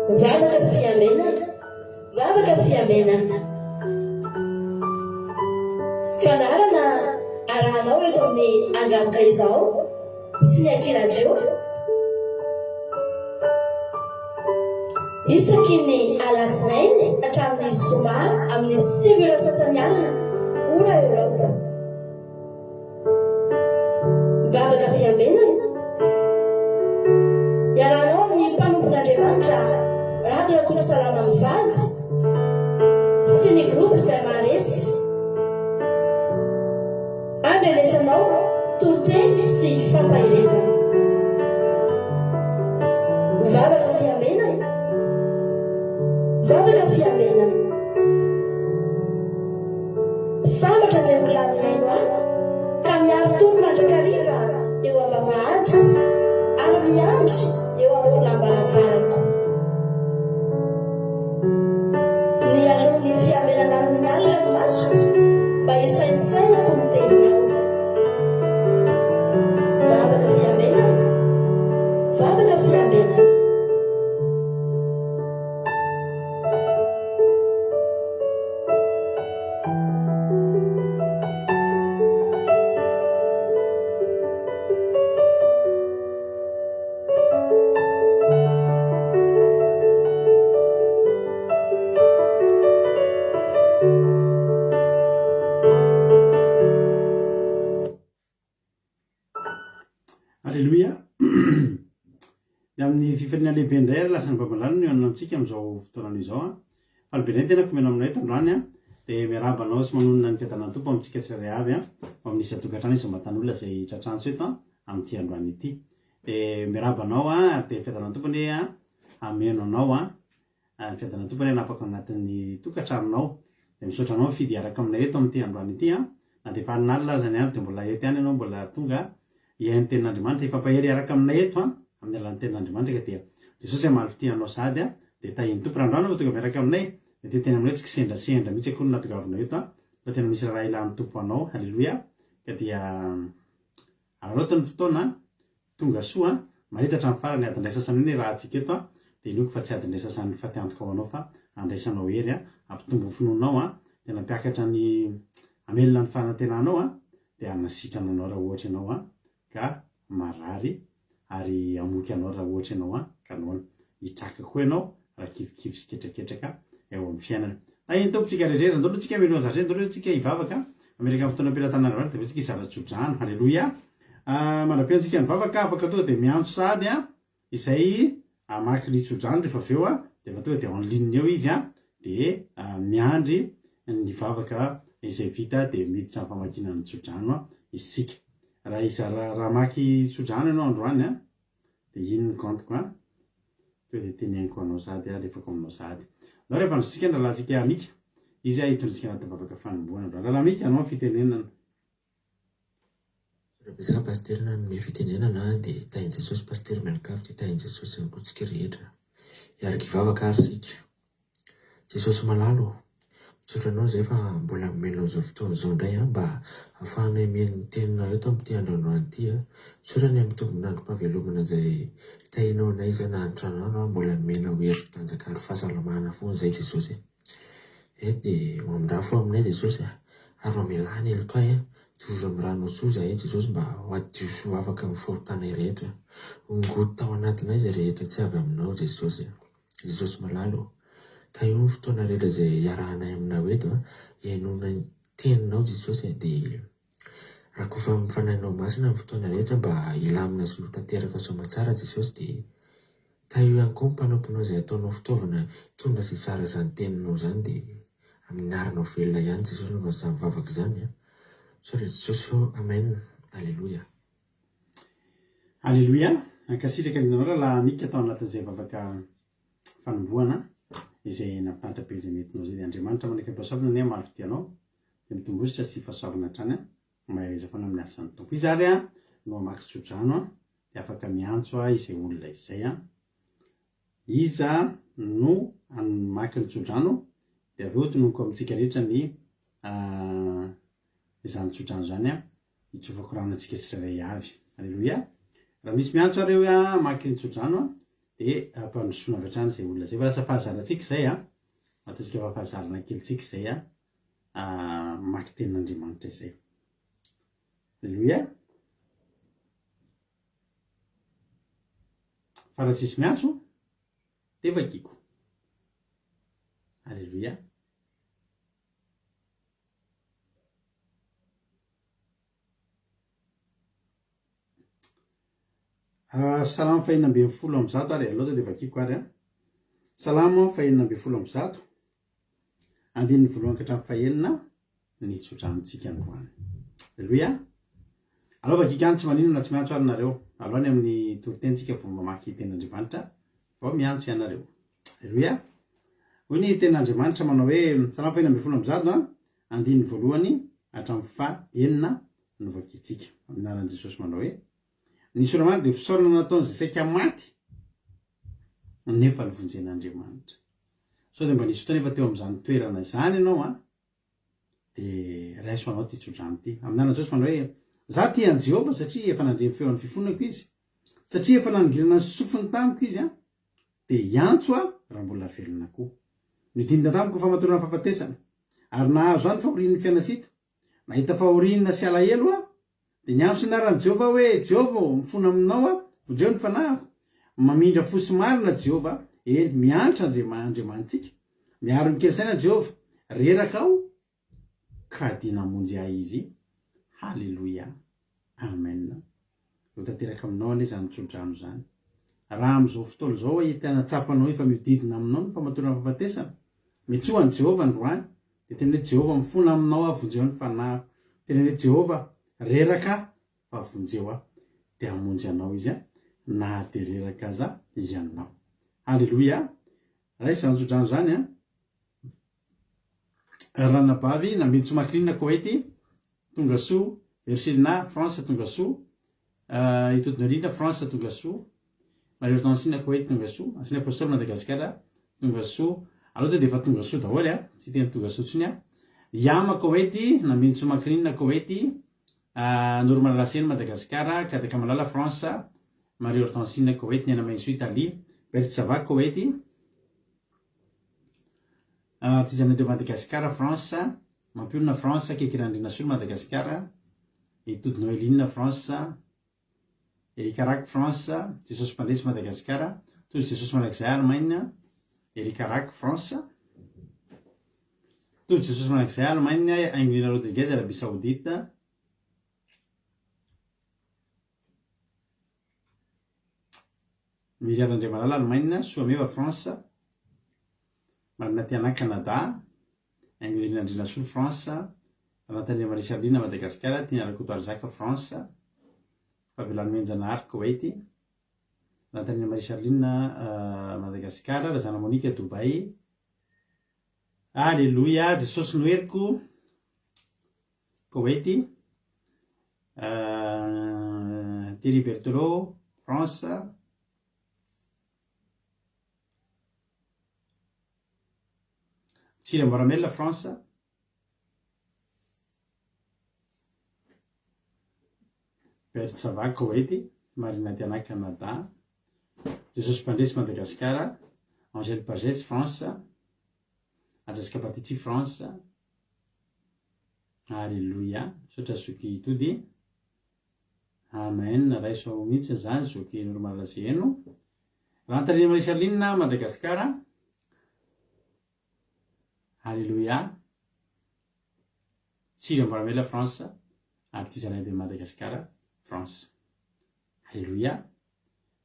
Vavaka fiambenana, vavaka fiambenana. Fandaharana arahanao eto amin'ny Andramoka Izao sy ny Aky Radio. Isaky ny alatsinainy hatramin'ny zoma amin'ny 9 ora sasany alina, ora Eoropa. Vavaka fiambenana. Iarahanao amin'ny mpanompon'Andriamanitra Rado Rakotosalama mivady sy ny groupe izay maharesy. Andrenesanao toriteny sy fampaherezana. Vavaka fiambenana. Vavaka fiambenana. Sambatra izay mbola mihaino ahy, ka miari-tory mandrakariva eo am-bavahadiko, ary miandry eo am-tolam-baravarako. Mialoha ny fiavelana amin'ny alina ny masoko, mba hisaintsainako ny teninao. Vavaka fiambenana, vavaka fiambenana. Aleloia! Dia amin'ny fifaliana lehibe indray ary lasa ny babalano no hihaonana amintsika amin'izao fotoana izao an. Faly be indray ny tenako omena aminao eto androany an. Dia miarahaba anao sy manonona ny fiadanan'ny Tompo amintsika tsirairay avy an. Ho amin'ny isan-tokantrano isam-batan'olona izay tratrantso eto an, amin'ity androany ity. Dia miarahaba anao an, ary dia ny fiadanan'ny Tompo anie an, hameno anao an. Ary ny fiadanan'ny Tompo anie hanapaka ao anatin'ny tokantranonao. Dia misaotra anao nifidy hiaraka aminay eto amin'ity androany ity an. Na dia efa alinalina aza ny andro dia mbola eto ihany ianao mbola tonga hihaino ny tenin'Andriamanitra, hifampahery hiaraka aminay eto an, amin'ny alalan'ny tenin'Andriamanitra ka dia Jesosy hamaly fitia anao sahady an, dia tahian'ny Tompo. Raha androany ianao vao tonga miaraka aminay dia te hiteny aminao hoe tsy kisendrasendra mihitsy akory no nahatongavanao eto an, fa tena misy raharaha ilan'ny Tompo anao. Haleloia. Ka dia araraoty ny fotoana an. Tonga soa an! Mahita hatramin'ny farany adiny iray sasany io ny rahantsika eto an! Dia inoako fa tsy adiny iray sasany fatiantoka ho anao fa andraisanao hery an! Hampitombo ny finoanao an! Tena hampiakatra ny hamelona ny fanantenanao an! Dia hanasitrana anao raha ohatra ianao an! Ka marary ary hamoky anao raha ohatra ianao an! Ka noana. Hitraka koa ianao raha kivikivy sy ketraketraka eo amin'ny fiainana. Tahin'ny Tompo tsika rehetra. Andao aloha tsika mialoha ny zavatra, andao aloha tsika hivavaka. Mametraka ny fotoana am-pelatanana dia avy eo tsika hizara tsodrano. Haleloia! Mandra-pihaino antsika ny vavaka, afaka tonga dia miantso sahady an, izay hamaky ny tsodrano rehefa avy eo an, dia efa tonga dia en ligne eo izy an, dia miandry ny vavaka izay vita dia miditra amin'ny famakiana ny tsodrano isika. Raha hizara, raha hamaky tsodrano ianao androany an, dia iny ny compte-ko an, tonga dia teneniko anao sahady, alefako aminao sahady. Andao rehefa androtsika ny rahalahintsika Mika, izy hitondra antsika anaty vavaka fanombohana androany. Rahalahy Mika, anao ny fitenenana. Misaotra betsaka Pasitera nanome fitenenana dia tahin'i Jesosy Pasitera mianakavy dia tahin'i Jesosy ihany koa tsika rehetra. Hiaraka hivavaka ary isika. Jesosy malala ô, misaotra anao izay fa mbola nomenao izao fotoana izao indray an mba ahafahanay mihaino ny teninao eto amin'ity andro androany ity an. Misaotra ny amin'ny tombon'androm-pahavelomana izay tahianao anay isan'andro isan'andro an, mbola nomenao hery tanjaka ary fahasalamana foana izay Jesosy e. Eh dia mamindrafo aminay Jesosy a! Ary mamelà ny helokay a! Diovy amin'ny ranao soa izahay Jesosy mba ho hadio sy ho afaka amin'ny fahotanay rehetra. Hongoty tao anatinay izay rehetra tsy avy aminao Jesosy a! Jesosy malala ô! Tahio ny fotoana rehetra izay iarahanay aminao eto a! Hihainoana ny teninao Jesosy a! Dia rakofy amin'ny fanahinao masina ny fotoana rehetra mba hilamina sy ho tanteraka soamatsara Jesosy dia Tahio ihany koa ny mpanomponao izay ataonao fitaovana hitondra sy hizara izany teninao izany dia amin'ny anaranao velona ihany Jesosy no anaovana izany vavaka izany a! Misaotra Jesosy ô Amen Aleloia. Aleloia! Ankasitraka indrindra anao rahalahy Mika tao anatin'izay vavaka fanombohana izay nahafinaritra be izay nentinao izay. Dia Andriamanitra manekem-pahasoavana anie hamaly fitia anao dia mitomboa sy fahasoavana hatrany an! Mahereza foana amin'ny asan'ny Tompo. Iza ary an no hamaky tsodrano an? Dia afaka miantso ahy izay olona izay an. Iza no hamaky ny tsodrano? Dia avy eo tononiko amintsika rehetra ny izany tsodrano izany an, hitsofako rano antsika tsirairay avy. Aleloia. Raha misy miantso ary eo an, hamaky ny tsodrano an. Dia ampandrosoana avy hatrany izay olona izay. Fa lasa fahazarantsika izay an. Ataontsika fa fahazarana kelintsika izay an. Mamaky tenin'Andriamanitra izay. Aleloia. Fa raha tsisy miantso, dia vakiko. Aleloia. Salamo fahenina 116 ary aloha dia vakiko ary an. Salamo fahenina 116 andininy voalohany ka hatramin'ny fahenina ny tsodranontsika androany. Aleloia. Aleo vakiko ihany tsy maninona tsy miantso ary nareo. Aleo any amin'ny toritentsika vao mamaky tenin'Andriamanitra vao miantso ianareo. Aleloia. Hoy ny tenin'Andriamanitra manao hoe Salamo fahenina 116 an, andininy voalohany hatramin'ny fahenina no vakintsika. Amin'ny anaran'i Jesosy manao hoe Ny Solamana dia fisaorana nataon'izay saika maty nefa novonjen'Andriamanitra. Sao dia mba nisy fotoana efa teo amin'izany toerana izany ianao an, dia raiso anao ity tsodrano ity. Amin'ny anaran'i Jesosy manao hoe, Za tia an'i Jehovah satria efa nandre ny feon'ny fifonako izy, satria efa nanongilana ny sofiny tamiko izy an, dia hiantso aho raha mbola velona koa. Nodinina tamiko ny famatorana fahafatesana, ary nahazo ahy ny fahorian'ny fiainantsita. Nahita fahoriana sy alahelo aho, Dia niantso ny anaran'i Jehovah aho hoe, Jehovah ô, mifona aminao aho, vonjeo ny fanahiko. Mamindra fo sy marina Jehovah, eny, miantra Andriamanitsika. Miaro ny kely saina Jehovah. Reraka aho, ka dia namonjy ahy Izy. Haleloia. Amen. Ho tanteraka aminao anie izany tsodrano izany. Raha amin'izao fotoana izao ahitana tsapanao efa mihodidina aminao ny famatorana fahafatesana, mitsoa an'i Jehovah androany, Dia teny hoe Jehovah mifona aminao aho vonjeo ny fanahiko. Teny hoe Jehovah reraka aho fa vonjeo aho. Dia hamonjy anao izy na dia reraka aza ianao. Haleloia. Raiso izany tsodrano izany an. Ranabavy Nambinintsoa Macrine Koety tonga soa. Versilina France tonga soa. Itodinarina France tonga soa. Marie Hortensine Koety tonga soa. Asina Apostoly Madagasikara tonga soa. Aleo tonga dia efa tonga soa daholo a. Tsy hiteny tonga soa intsony aho. Yama Koety, Nambinintsoa Macrine Koety, Noro Malalaseny Madagasikara, Kadaka Malala France, Marie Hortensine Koety, Niaina Mahesoa Italie, Berthe Sava Koety, Artisanat de Madagascar France, Mampionona France, Keke Randrianasolo Madagasikara, Itody Noeline France, Eric Rack France, Jesosy Mpandresy Madagasikara, Tojo Jesosy Mandrakizay Allemagne, Eric Rack France, Tojo Jesosy Mandrakizay Allemagne, Aingonira Rodriguez Arabie Saoudite, Myriam Randriamalala Allemagne, Soameva France, Marina Tiana Canada, Aingonirina Andrianasoa France, Ranatania Marie Charline Madagasikara, Tiana Rakotoarizaka France, Fabiola Nomenjanahary Koweït, Ranatania Marie Charline Madagasikara, Razana Monica Dubaï. Aleloia, Jesosy no heriko. Koweït, Thierry Berthelot, France. Tsiry Amboaramela, France. Bert Sava, Koweït. Marina Diana, Canada. Jesosy Mpandresy, Madagasikara. Angèle Pagès, France. Adraska Patiti, France. Aleloia. Misaotra zoky Tody. Amen. Raiso ao mihitsy izany zoky Normal Zeno. Rantarina Marie Charline, Madagasikara. Aleloia. Tsiry Amboaramela, France. Artisanat de Madagascar, France. Aleloia.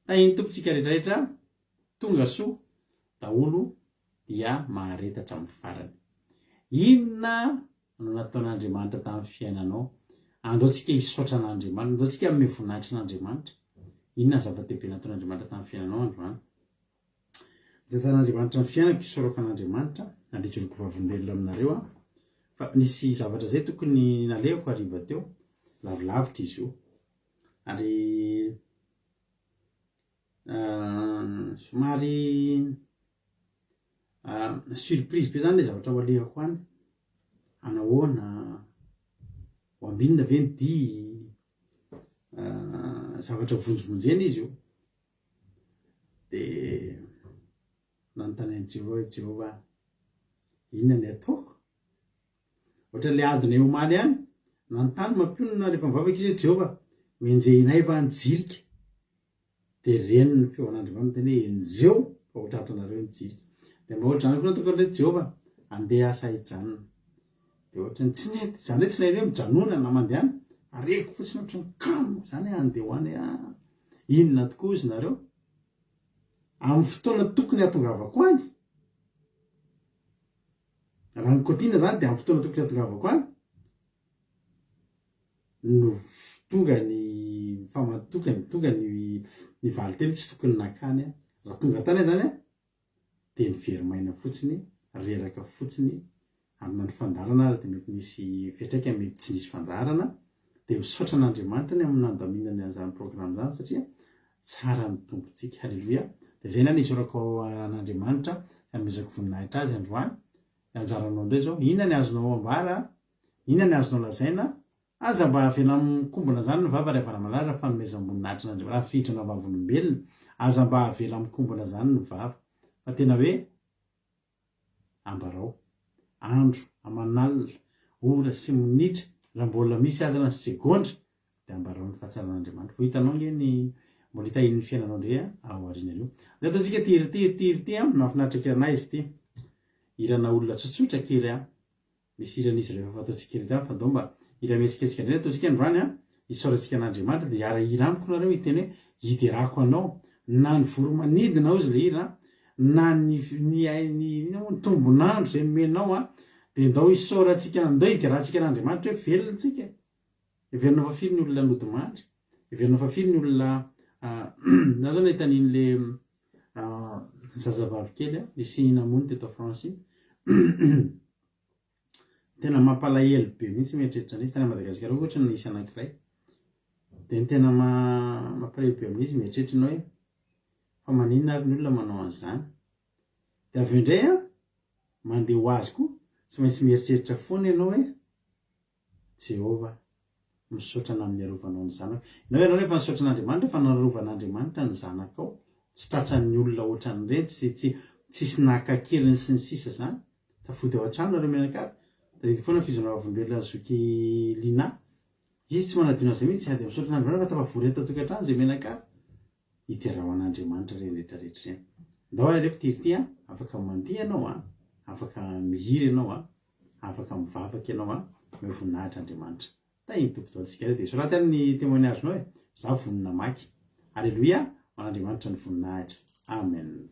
Tahin'ny Tompo tsika rehetra rehetra. Tonga soa daholo dia mahareta hatramin'ny farany. Inona no nataon'Andriamanitra tamin'ny fiainanao? Andao tsika hisaotra an'Andriamanitra, andao tsika hanome voninahitra an'Andriamanitra. Inona ny zava-dehibe nataon'Andriamanitra tamin'ny fiainanao androany? Nitatan'Andriamanitra ny fiainako, isaorako an'Andriamanitra, ary ijoroako vavolombelona aminareo aho fa nisy zavatra izay tokony nalehako hariva teo, lavilavitra izy io. Ary Somary surprise be zany le zavatra ho alehako any, anahoana, ho ambinina ve ny dihy, zavatra vonjivonjena izy io. De. an'i Jehovah hoe, Jehovah, inona ny ataoko? Ohatran'ilay adinay omaly ihany, nanontany mampionona rehefa mivavaka izy hoe, Jehovah, ho enjehinay va ny jirika? Dia reny ny feon'Andriamanitra miteny hoe, Enjeho fa ho tratranareo ny jirika. Dia mba ohatr'izany koa ny ataoko hoe, Jehovah, andeha asa hijanona. Dia ohatran'ny tsy nety, izany hoe tsy naheno hoe mijanona na mandehana, fa reko fotsiny ohatran'ny kamo izany hoe andeha ho any ah. Inona tokoa hozy nareo? Amin'ny fotoana tokony hahatongavako any, raha ny kotina izany dia amin'ny fotoana tokony hahatongavako any, no tonga ny famatokany, tonga ny ny valinteny tsy tokony nakany aho. Raha tonga tany aho zany an, dia niveri-maina fotsiny, reraka fotsiny, ary na ny fandaharana ary dia mety nisy fiantraikany, mety tsy nisy fandaharana, dia misaotra an'Andriamanitra ny amin'ny nandaminany an'izany programme izany satria tsara ny Tompontsika. Haleloia. Dia izay ny isaorako an'Andriamanitra sy anomezako voninahitra azy androany. Dia anjaranao indray izao, inona ny azonao ambara? Inona ny azonao lazaina? Aza mba avela mikombona zany ny vava ry havana malala raha fanomezam-boninahitra an'Andriamanitra, raha fihitrana vavolombelona, aza mba avela mikombona zany ny vava fa tena hoe ambarao. Andro aman'alina, ora sy minitra, raha mbola misy aza na segondra dia ambarao ny fahatsaran'Andriamanitra. Vao hitanao nge ny mbola hitahian'ny fiainanao ndray ao aoriana io. Ndeha ataontsika ity hira ity, ity hira ity an, mahafinaritra kely anah izy ity. Hirana olona tsotsotra kely an. Misy hiran'izy ireo efa fantatsika ireto ihany fa ndao mba hira mihetsiketsika indray ataontsika androany an, isaorantsika an'Andriamanitra dia hiara-hira amiko nareo hiteny hoe hiderako anao na ny voro-manidina hozy ilay hira an, na ny ny ny inona moa ny tombon'andro izay nomenao an, dia ndao hisaorantsika ndao hiderantsika an'Andriamanitra hoe velona tsika e. Heverinao fa firy ny olona nodimandry? Heverinao fa firy ny olona za zao nahita an'iny le zazavavy kely nisy namono teto France iny. Tena mampalahelo be mihitsy mieritreritra an'izy. Tany Madagasikara koa ohatry ny nisy anankiray. Dia ny tena mampalahelo be amin'izy mieritreritra ianao hoe fa maninona ary ny olona manao an'izany? Dia avy eo indray an, mandeha ho azy koa, tsy maintsy mieritreritra foana ianao hoe Jehovah, misaotra anao amin'ny niarovanao ny zanako. Ianao ianao rehefa nisaotra an'Andriamanitra fa narovan'Andriamanitra ny zanakao, tsy tratran'ny olona ohatran'ireny, tsy tsy tsisy naka an-keriny sy ny sisa izany. Tafody ao an-trano nareo mianakavy. Tadidiko foana ny fizoana vavolombelona zoky Lina. Izy tsy manadino an'izay mihitsy, dia misaotra an'Andriamanitra fa tafavory eto an-tokantrano izay mianakavy. Hiderao an'Andriamanitra ireny rehetra rehetra ireny. Ndao ary alefa ity hira ity an, afaka mandihy ianao an, afaka mihira ianao an. Afaka mivavaka ianao an, omeo voninahitra Andriamanitra. Tahin'ny Tompo daholo isika rehetra. Dia soraty any ny témoignage-nao e, za vonona hamaky. Aleloia, ho an'Andriamanitra ny voninahitra. Amen.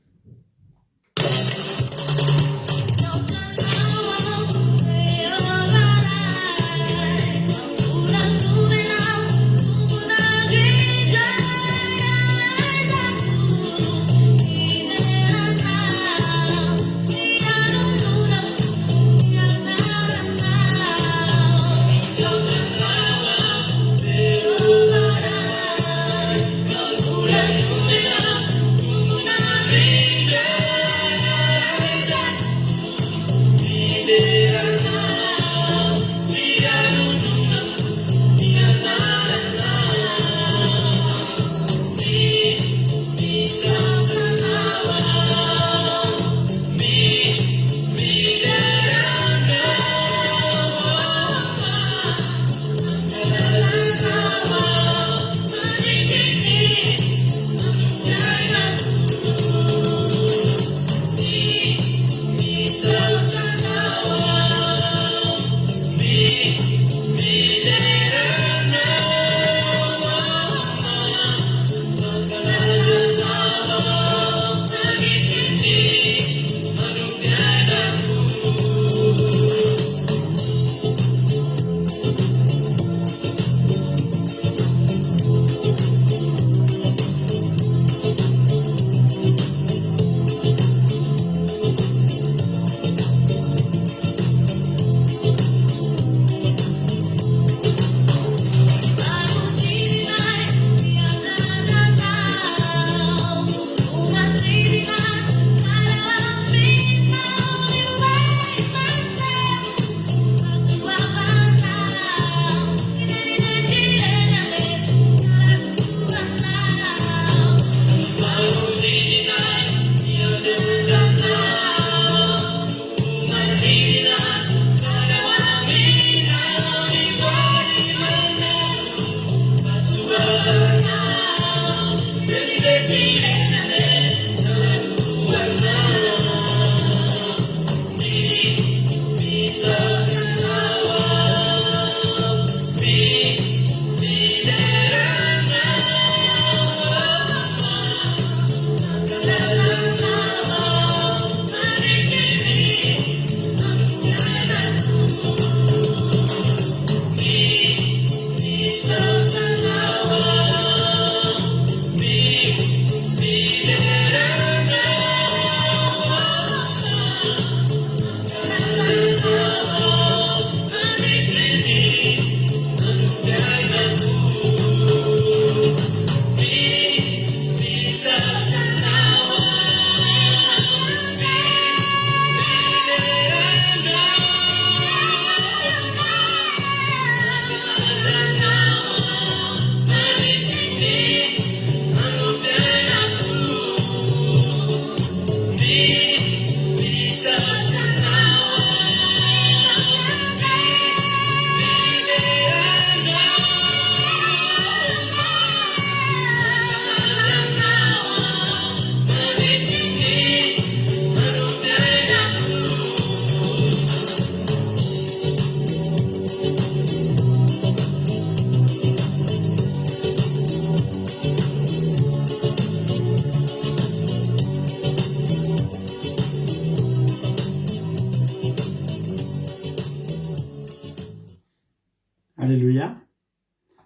Aleloia.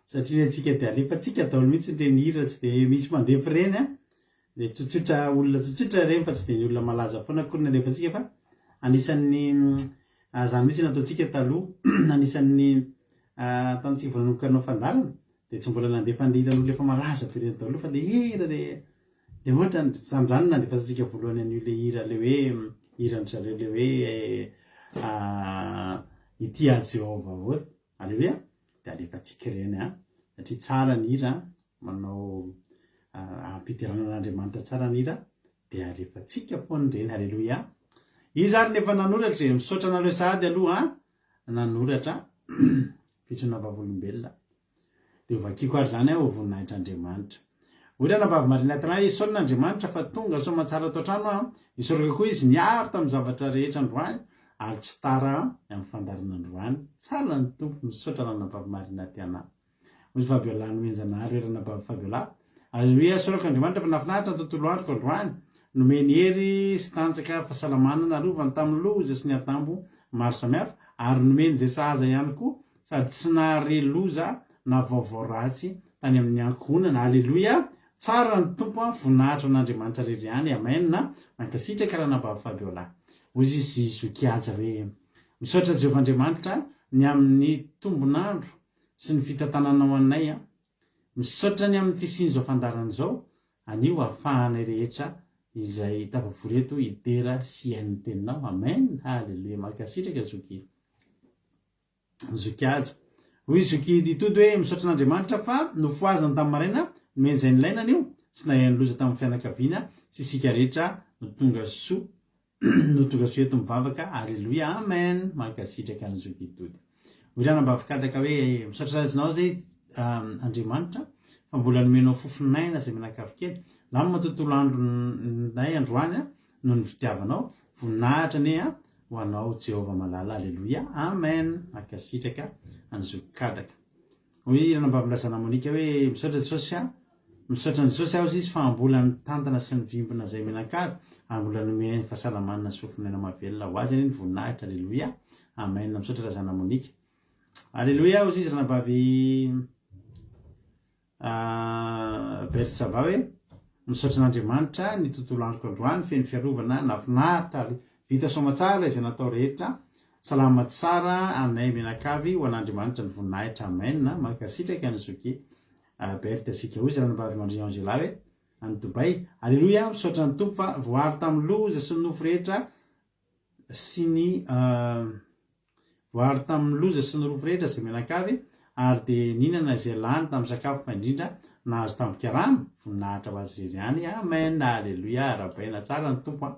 Satria ny antsika dia alefantsika daholo mihitsy ireny hira tsy dia misy mandefa ireny an. Le tsotsotra olona tsotsotra ireny fa tsy dia ny olona malaza foana akory ny alefantsika fa anisan'ny zany mihitsy nataontsika taloha anisan'ny tamintsika vao nanomboka nanao fandaharana dia tsy mbola nandefa an'le hiran'olona efa malaza be ireny daholo fa le hira le le ohatra tamin'izany no nandefasantsika voalohany an'io le hira le hoe hiran-dry zareo le hoe ity aho Jehovah ô. Aleloia! Dia alefantsika ireny an! Satria tsara ny hira an, manao ampiderana an'Andriamanitra tsara ny hira, dia alefantsika foana ireny. Aleloia! Iza ary no efa nanoratra e? Misaotra anareo sahady aloha an, nanoratra fitsoana vavolombelona. Dia hovakiko ary izany aho ho voninahitr'Andriamanitra. Hoy Ranabavy Marina Train, Isaorana Andriamanitra fa tonga soamantsara ato an-trano aho. Isaorako koa Izy niaro tamin'ny zavatra rehetra androany ary tsy tara amin'ny fandaharana androany. Tsara ny Tompo. Misaotra Ranabavy Marina Tiana. Hoy Fabiola Nomenjanahary hoe Ranabavy Fabiola, Aleloia, isaorako Andriamanitra fa nahafinaritra ny tontolo androko androany. Nomeny hery sy tanjaka, fahasalamana, narovany tamin'ny loza sy ny atambo maro samihafa ary nomeny izay sahaza ihany koa sady tsy nahare loza na vaovao ratsy tany amin'ny ankohonana. Aleloia! Tsara ny Tompo an, voninahitra ho an'Andriamanitra rery ihany. Amen! Mankasitraka Ranabavy Fabiola. Hoy izy Zoky Haja hoe, Misaotra Jehovah Andriamanitra ny amin'ny tombon'andro sy ny fitantananao anay an. Misaotra ny amin'ny fisian'izao fandaharana izao anio ahafahanay rehetra izay tafavory eto hidera sy hihaino ny teninao. Amen! Haleloia! Mankasitraka Zoky. Zoky Haja. Hoy Zoky Itody hoe, Misaotra an'Andriamanitra fa nofohazany tamin'ny maraina, nomeny izay nilaina anio, tsy naheno loza tamin'ny fianakaviana sy isika rehetra no tonga soa no tonga soa eto mivavaka, Aleloia, Amen! Mankasitraka an'i Zoky Itody. Hoy Ranambavy Kadaka hoe, Misaotra anao izay Andriamanitra fa mbola nomenao fofon'aina izay mianakavy kely. Lamina tontolo andronay androany noho ny fitiavanao. Voninahitra anie an! ho anao Jehovah malala Aleloia Amen Mankasitraka an'i Zoky Kadaka. Hoy Ranabavy Lazana Monica hoe misaotra Jesosy a Misaotra an'i Jesosy aho izy fa mbola nitantana sy nivimbina izay mianakavy ary mbola nomeny fahasalamana sy fofon'aina mahavelona ho azy anie ny voninahitra Aleloia Amen Misaotra Razana Monica Aleloia hoy izy Ranabavy Bertsava hoe, Misaotra an'Andriamanitra ny tontolo androko androany feno fiarovana nahafinaritra ary vita soamatsara izay natao rehetra Salama tsara anay mianakavy ho an'Andriamanitra ny voninahitra Amen Mankasitraka an'i Zoky Berthe Sika Hoy izy ranabavy Marie Angela hoe, any Dubaï, Aleloia misaotra ny Tompo fa voaro tamin'ny loza sy ny nofo rehetra sy ny voaro tamin'ny loza sy ny rofy rehetra izay mianakavy ary dia nihinana izay lany tamin'ny sakafo fa indrindra nahazo tambin-karama, voninahitra ho azy irery ihany, amen, aleloia, arahabaina tsara ny Tompo an!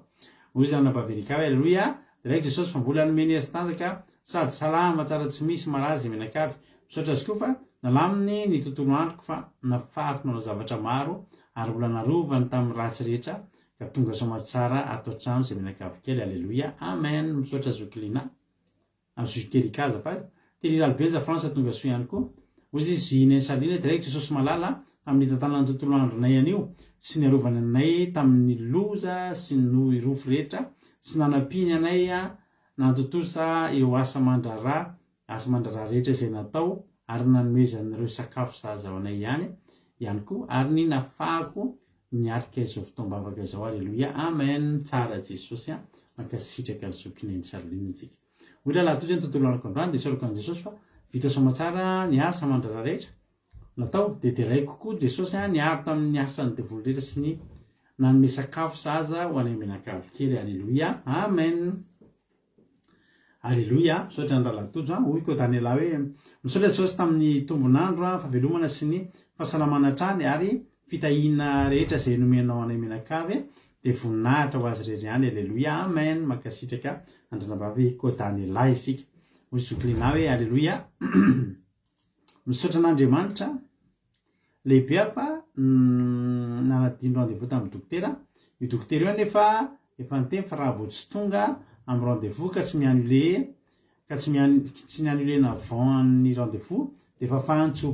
Hoy izy ranabavy Erika hoe aleloia, deraiko Jesosy fa mbola nomeny hery sy tanjaka sady salama tsara tsy misy marary izay mianakavy, misaotra azy koa fa. Nalaminy ny tontolo androko fa nafahako nanao zavatra maro ary mbola narovany tamin'ny ratsy rehetra ka tonga soamatsara ato an-trano izay mianakavy kely Aleloia Amen Misaotra zoky Lina a zoky Erika azafady Thierry Ralibenja France tonga soa ihany koa Hoy izy Zy Neny Charline Direct Jesosy Malala tamin'ny nitantanana ny tontolo andronay anio sy niarovany anay tamin'ny loza sy ny rofy rehetra sy nanampiany anay nantontosa eo asa aman-draharaha asa aman-draharaha rehetra izay natao ary nanomezany ireo sakafo sahaza ho anay ihany ihany koa ary ny nafahako niatrika izao fotoam-bavaka izao aleloia amen tsara Jesosy a mankasitraka zoky neny Charline tsika hoy rahalahy tojo ny tontolo androko androany dia isaorako an'i Jesosy fa vita soamatsara ny asa aman-draharaha rehetra natao dia deraiko koa Jesosy a niaro tamin'ny asan'ny devoly rehetra sy ny nanome sakafo sahaza ho anay mianakavy kely aleloia amen Aleloia, misaotra an'i Rahalahy Tojo an, hoy koa Daniela hoe, misaotra Jesosy tamin'ny tombon'andro an, fahavelomana sy ny fahasalamana hatrany ary fitahiana rehetra izay nomenao anay mianakavy dia voninahitra ho azy irery ihany, aleloia, amen, mankasitraka an-dRanabavy Koa Daniela isika. Hoy Zoky Lina hoe, aleloia, misaotra an'Andriamanitra. Lehibe aho fa nanadino rendez-vous tamin'ny dokotera, io dokotera io anefa efa niteny fa raha vao tsy tonga amin'ny rendez-vous ka tsy mi-annuler ka tsy mi tsy ni-annuler-na avant ny rendez-vous dia fafany tsy ho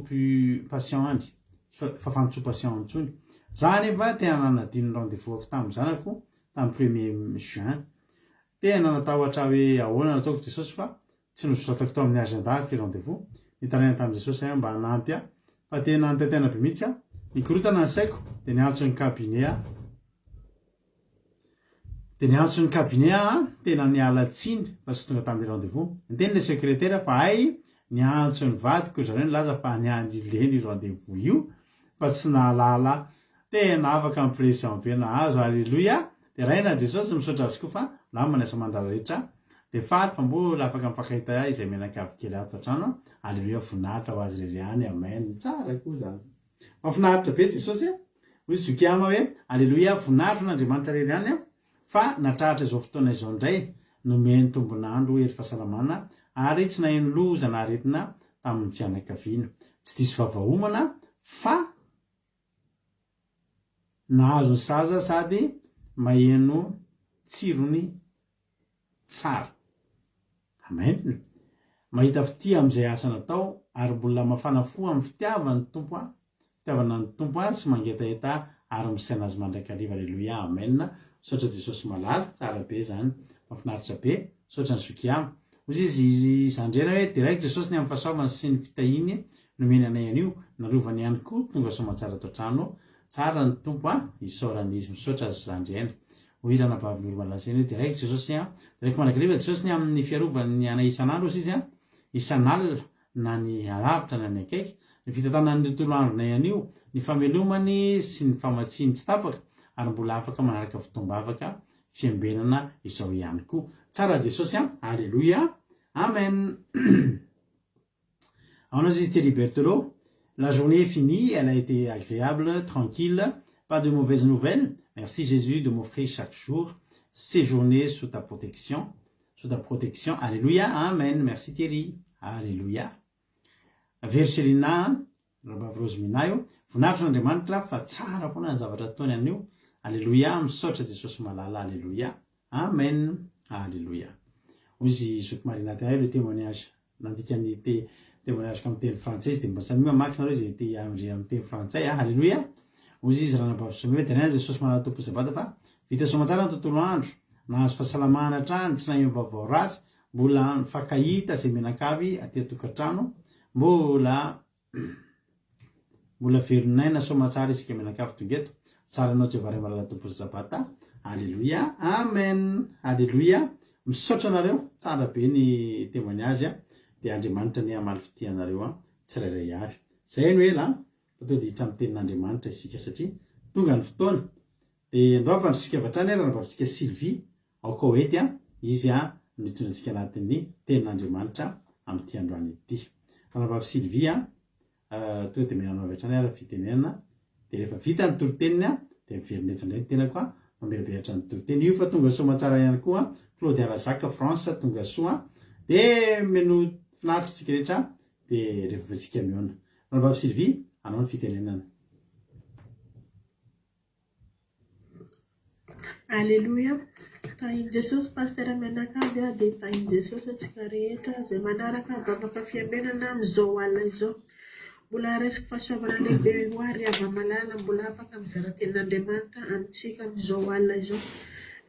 patient any, fafany tsy ho patient intsony. Za anefa tena nanadino ny rendez-vous-ako tamin'ny zanako tamin'ny premier juin. Tena natahotra aho hoe ahoana no ataoko Jesosy fa Tsy nosoratako tao amin'ny agenda-ko ilay rendez-vous. Nitaraina tamin'i Jesosy aho mba hanampy ahy, fa tena nitaintaina be mihitsy aho. Nikorontana ny saiko, dia niantso ny cabinet aho. Dia niantso ny cabinet aho, tena niala tsiny fa tsy tonga tamin'ilay rendez-vous. Niteny ilay secrétaire fa hay niantso ny vadiko ry zareo nilaza fa ni-annuler io rendez-vous io fa tsy nahalala. Tena afaka ny pression be nahazo. Alléluia! Deraina Jesosy, misaotra Azy koa fa namana asa aman-draharaha rehetra dia faly fa mbola afaka mifankahita ahy izay mianakavy kely ato an-trano Alléluia voninahitra ho Azy irery ihany Amen tsara koa zany mahafinaritra be Jesosy a! Hoy Zoky Ama hoe Alléluia voninahitra ho an'Andriamanitra irery ihany fa natrahatra izao fotoana izao indray nomeny tombon'andro hery fahasalamana ary tsy naheno loza na aretina tamin'ny fianakaviana tsy diso vavaomana fa Nahazo ny zaza sady maheno tsirony tsara. Amen. Mahita fitia amin'izay asa natao ary mbola mafana fo amin'ny fitiavan'ny Tompo ahy, fitiavana ny Tompo ahy sy mangetaheta ary misaina Azy mandrakariva. Aleloia. Amen. Misaotra Jesosy malala. Tsara be zany. Mahafinaritra be. Misaotra an'i Zoky Ama. Hoy izy ry Zandrena hoe deraiko Jesosy ny amin'ny fahasoavany sy ny fitahiany nomeny anay anio, narovany ihany koa tonga soamantsara ato an-trano, tsara ny Tompo a, isaorana Izy, misaotra ry Zandrena. Hoy Ranabavy Noromalasena hoe deraiko Jesosy a, deraiko mandrakariva Jesosy ny amin'ny fiarovany anay isan'andro hozy izy a, isan'alina na ny alavitra na ny akaiky, ny fitantanany ny tontolo andronay anio, ny famelomany sy ny famatsiany tsy tapaka ary mbola afaka manaraka fotoam-bavaka fiambenana izao ihany koa. Tsara Jesosy an! Aleloia! Amen! Aona izy Thierry Berthelot? La journée est finie, elle a été agréable, tranquille, pas de mauvaises nouvelles. Merci Jésus de m'offrir chaque jour ces journées sous ta protection. Sous ta protection. Alléluia. Amen. Merci Thierry. Alléluia. Verselina Rahavavy Rosemina io, voninahitra an'Andriamanitra fa tsara foana ny zavatra ataony anio, Aleloia, misaotra Jesosy malala, Aleloia, Amen, Aleloia. Hoy izy zoky Marina ty ahy le témoignage, nandika ny te témoignage-ko amin'ny teny frantsay izy dia mba samia mamaky nareo izay te handre amin'ny teny frantsay a, Aleloia. Hoy izy Ranabavy Somia hoe deraina Jesosy malala Tompon'ny Sabata fa vita soamantsara ny tontolo andro, nahazo fahasalamana hatrany, tsy naheno vaovao ratsy, mbola nifankahita izay mianakavy aty an-tokantrano, mbola Mbola velon'aina soamatsara isika mianakavy tonga eto. Tsara anao Jehovah Ray malala Tompon'ny Sabata. Aleloia. Amen. Aleloia. Misaotra anareo. Tsara be ny témoignage. Dia Andriamanitra anie hamaly fitia anareo tsirairay avy. Zay no ela fa tonga dia hiditra amin'ny tenin'Andriamanitra isika satria tonga ny fotoana. Dia andao hampandrosotsika avy hatrany ary anabavintsika Sylvie ao Koety a, izy a no hitondra antsika anatin'ny tenin'Andriamanitra amin'ity androany ity. Ranabavy Sylvie a, tonga dia mihaino avy hatrany ary ny fitenenana, dia rehefa vita ny toriteniny a, dia miverina eto indray ny tenako a, mamelabelatra ny toriteny. Io fa tonga soa aman-tsara ihany koa, Claudia Razaka, France, tonga soa. Dia menoa finaritra isika rehetra, dia rehefa avy eo tsika mihaona. Ranabavy Sylvie, anao ny fitenenana. Aleloia! Tahin'i Jesosy Pasteur mianakavy a, dia tahin'i Jesosy antsika rehetra izay manaraka vavaka fiambenana amin'izao alina izao. Mbola raisiko fahasoavana lehibe ho ahy ry hava-malala mbola afaka mizara tenin'Andriamanitra amintsika amin'izao alina izao.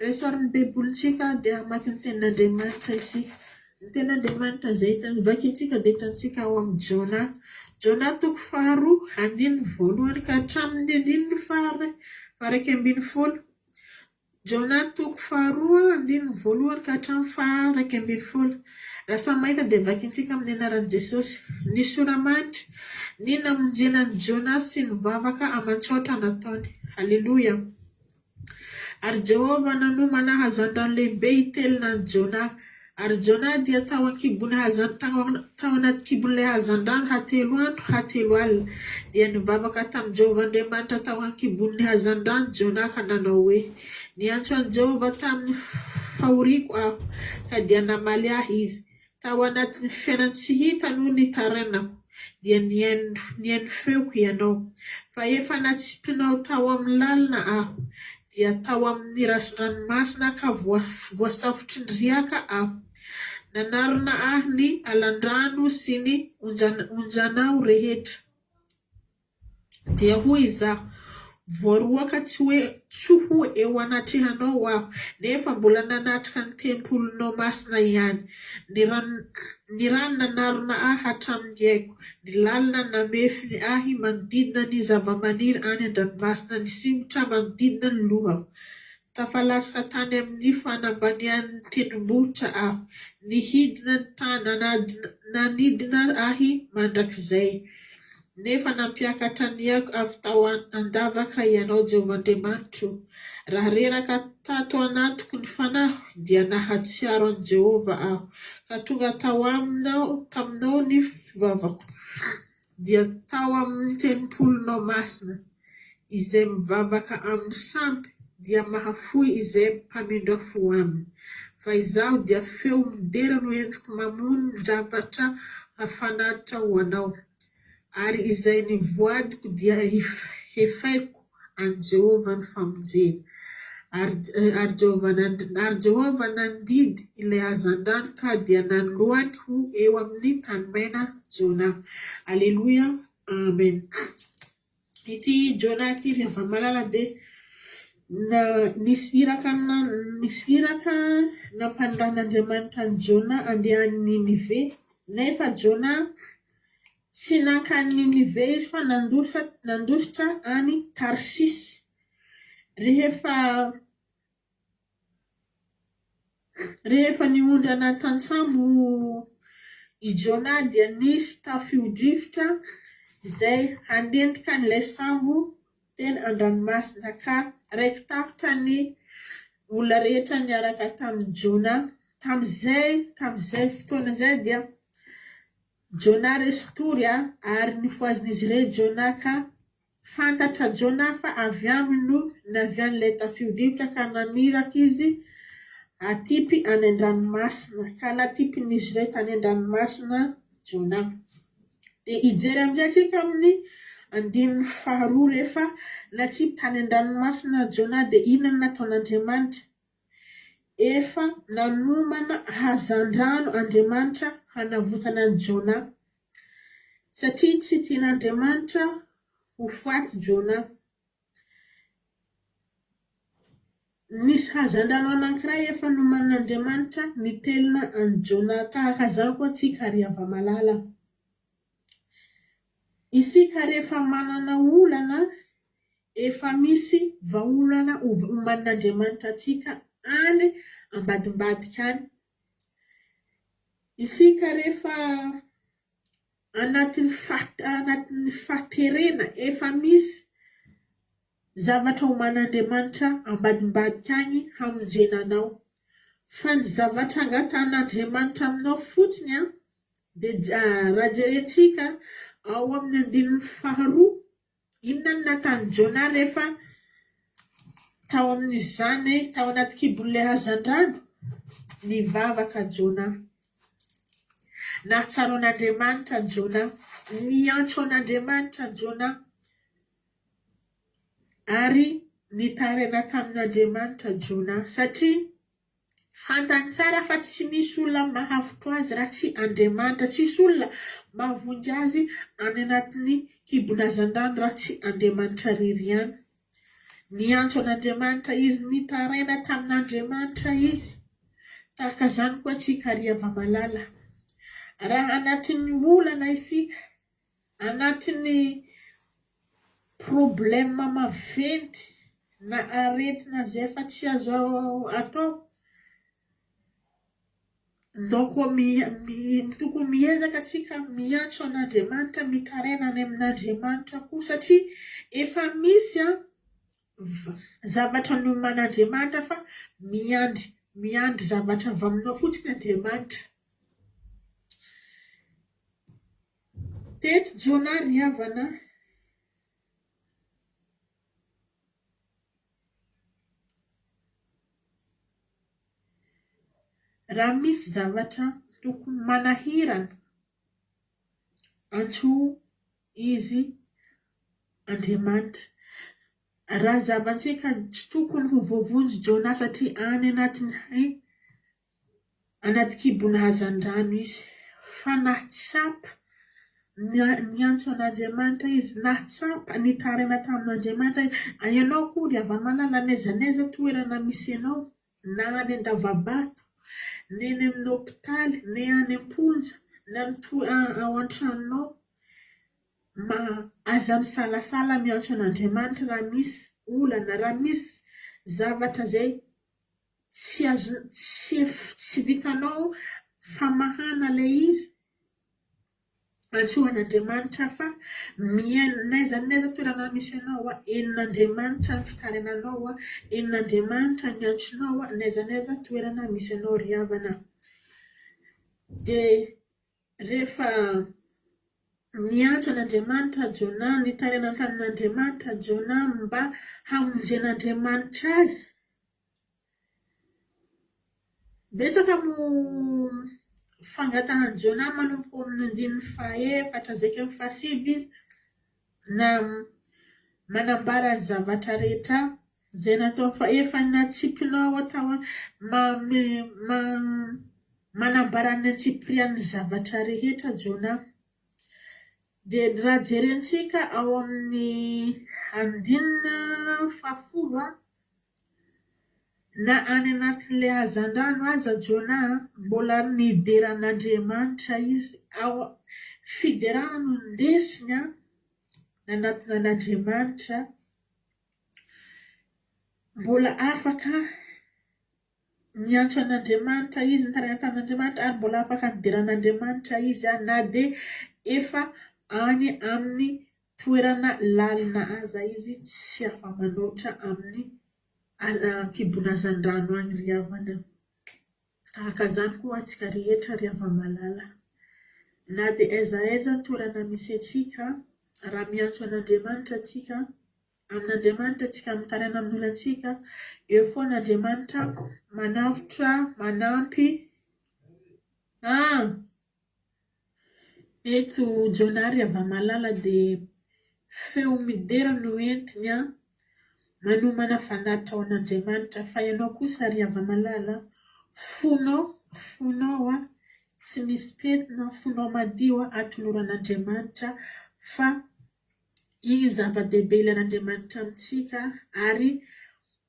Raiso ary ny baibolintsika dia hamaky ny tenin'Andriamanitra isika. Ny tenin'Andriamanitra izay hitan vakintsika dia hitantsika ao amin'ny Jona. Jona toko faharoa, andininy voalohany ka hatramin'ny andininy faha-11. Jona toko faharoa, andininy voalohany ka hatramin'ny faha-11. Raha samy mahita dia vakintsika amin'ny anaran'i Jesosy. Ny sora-mandry, ny namonjena an'i Jona sy ny vavaka aman-tsaotra nataony. Haleloia! Ary Jehovah nanomana hazandrano lehibe hitelina an'i Jonah. Ary Jonah dia tao an-kibon'ny hazan tao anaty kibon'ilay hazandrano hatelo andro hatelo alina. Dia nivavaka tamin'i Jehovah Andriamanitra tao an-kibon'ny hazandrano Jonah ka nanao hoe, Niantso an'i Jehovah tamin'ny fahoriako aho, ka dia namaly ahy Izy. Tao anatin'ny fiainan-tsy hita no nitarainako, dia nihaino ny feoko Ianao. Fa efa natsipinao tao amin'ny lalina aho, dia tao amin'ny ranomasina ka voasafotry ny riaka aho. Nanarona ahy ny alan-drano sy ny onjanao rehetra. Dia hoy izaho, Voaroaka tsy hoe tsy ho eo anatrehanao aho, nefa mbola nanatrika ny tempolinao masina ihany. Ny rano ny rano nanarona ahy hatramin'ny aiko, ny lalina namefy ahy manodidina ny zavamaniry any an-dranomasina nisingotra manodidina ny lohako. Tafalatsaka tany amin'ny fanambanian'ny tendrombohitra aho. Nihidina ny tany nanidina ahy mandrakizay. Nefa nampiakatra ny aiko avy tao an-davaka Ianao, Jehovah Andriamanitro. Raha reraka tato anatiko ny fanahiko, dia nahatsiaro an'i Jehovah aho, ka tonga tao aminao taminao ny vavako, dia tao amin'ny tempolinao masina. Izay mivavaka amin'ny sampy dia mahafoy izay mpamindra fo aminy. Fa izaho dia feo midera no entiko mamono zavatra hafanatitra ho anao. Ary izay nivoadiko dia hefaiko an'i Jehovah ny famonjena. Ary ary Jehovah nandidy ilay hazandrano ka dia nanoloany ho eo amin'ny tany maina Jona. Aleloia. Amen. Ity Jonah ity ry hava-malala dia nisy iraka nisy iraka nampanirahan'Andriamanitra an'i Jonah handeha any Ninive nefa Jonah tsy nankany Ninive izy fa nandositra any Tarsisy. Rehefa Rehefa niondrana tantsambo i Jonah dia nisy tafio-drivotra izay handentika an'ilay sambo teny an-dranomasina ka raiki-tahotra ny olona rehetra niaraka tamin'i Jonah. Tamin'izay tamin'izay fotoana izay dia Jonah resy tory ary nofohazin'izy ireo Jonah ka fantatra Jonah fa avy aminy no navian'ilay tafio-drivotra ka naniraka izy hatipy any an-dranomasina ka natipin'izy ireo tany an-dranomasina Jonah. Dia hijery amin'izay isika amin'ny andininy faharoa rehefa natsipy tany an-dranomasina Jonah dia inona no nataon'Andriamanitra? Efa nanomana hazandrano Andriamanitra hanavotana an'i Jonah, satria tsy tian'Andriamanitra ho faty Jonah. Nisy hazandrano anankiray efa nomanin'Andriamanitra nitelina an'i Jonah. Tahaka izany koa tsika ry hava-malala. Isika rehefa manana olana Efa misy vahaolana omanin'Andriamanitra antsika any ambadimbadika any. Isika rehefa anatin'ny anatin'ny fahaterena, efa misy zavatra oman'Andriamanitra ambadimbadika any hamonjena anao. Fa ny zavatra angatahan'Andriamanitra aminao fotsiny an, dia raha jerentsika ao amin'ny andininy faharoa, Inona no nataon'i Jonah rehefa tao amin'izany, tao anaty kibon'ilay hazandrano? Nivavaka Jonah. Nahatsiaro an'Andriamanitra Jonah. Niantso an'Andriamanitra Jona ary nitaraina tamin'Andriamanitra Jona satria fantany tsara fa tsy misy olona mahavotra azy raha tsy Andriamanitra, tsisy olona mahavonjy azy any anatin'ny kibon'hazandrano raha tsy Andriamanitra irery ihany. Niantso an'Andriamanitra izy, nitaraina tamin'Andriamanitra izy. Tahaka izany koa tsika ry hava-malala. Raha anatin'ny olana isika, anatin'ny problème maventy na aretina izay efa tsy azo atao, ndao koa tokony miezaka tsika miantso an'Andriamanitra, mitaraina any amin'Andriamanitra koa satria efa misy an zavatra noman'Andriamanitra fa miandry miandry zavatra avy aminao fotsiny Andriamanitra. Teto Jona ry havana. Raha misy zavatra tokony manahirana, antsoa Izy Andriamanitra. Raha zavantsika tsy tokony ho voavonjy Jona satria any anatin'ny anaty kibon'ny hazandrano izy. Fa nahatsapa niantso an'Andriamanitra izy, nahatsapa nitaraina tamin'Andriamanitra izy. Ianao koa ry hava-malala n'aiza n'aiza toerana misy anao, na any an-dava-bato, na eny amin'ny hopitaly, na any am-ponja, na ao an-tranonao, aza misalasala miantso an'Andriamanitra raha misy olana, raha misy zavatra izay tsy azo tsy tsy vitanao famahana ilay izy, antsoa an'Andriamanitra fa mihaino n'aiza n'aiza toerana misy anao, henon'Andriamanitra ny fitarainanao, henon'Andriamanitra ny antsonao n'aiza n'aiza toerana misy anao ry havana. Dia rehefa niantso an'Andriamanitra Jonah, nitaraina tamin'Andriamanitra Jonah mba hamonjen'Andriamanitra azy, Betsaka moa fangatahan'i Jonah manomboka ao amin'ny andininy fahaefatra hatramin'ny amin'ny fahasivy izy na manambara ny zavatra rehetra izay natao fa efa natsipinao tao manambara ny antsipirian'ny zavatra rehetra Jonah. Dia raha jerentsika ao amin'ny andininy fahafolo Na any anatin'ilay hazandrano aza Jonah mbola nidera an'Andriamanitra izy. Ao fiderana no ndesiny nanatona an'Andriamanitra. Mbola afaka niantso an'Andriamanitra izy, nitaraina tamin'Andriamanitra ary mbola afaka nidera an'Andriamanitra izy na dia efa any amin'ny toerana lalina aza izy tsy afa-manoatra amin'ny kibon'hazandrano any ry havana. Tahaka izany koa antsika rehetra ry hava-malala. Na dia aiza aiza ny toerana misy antsika, raha miantso an'Andriamanitra antsika, amin'Andriamanitra antsika, mitaraina amin'ny olantsika, eo foana Andriamanitra manavotra, manampy. Ah! Eto Jonah ry hava-malala dia feo midera no entiny an, manomana fanatitra ho an'Andriamanitra fa ianao kosa ry hava-malala fonao, fonao an, tsy misy pentina, fonao madio an, atoloran'Andriamanitra fa io zava-dehibe ilain'Andriamanitra amintsika ary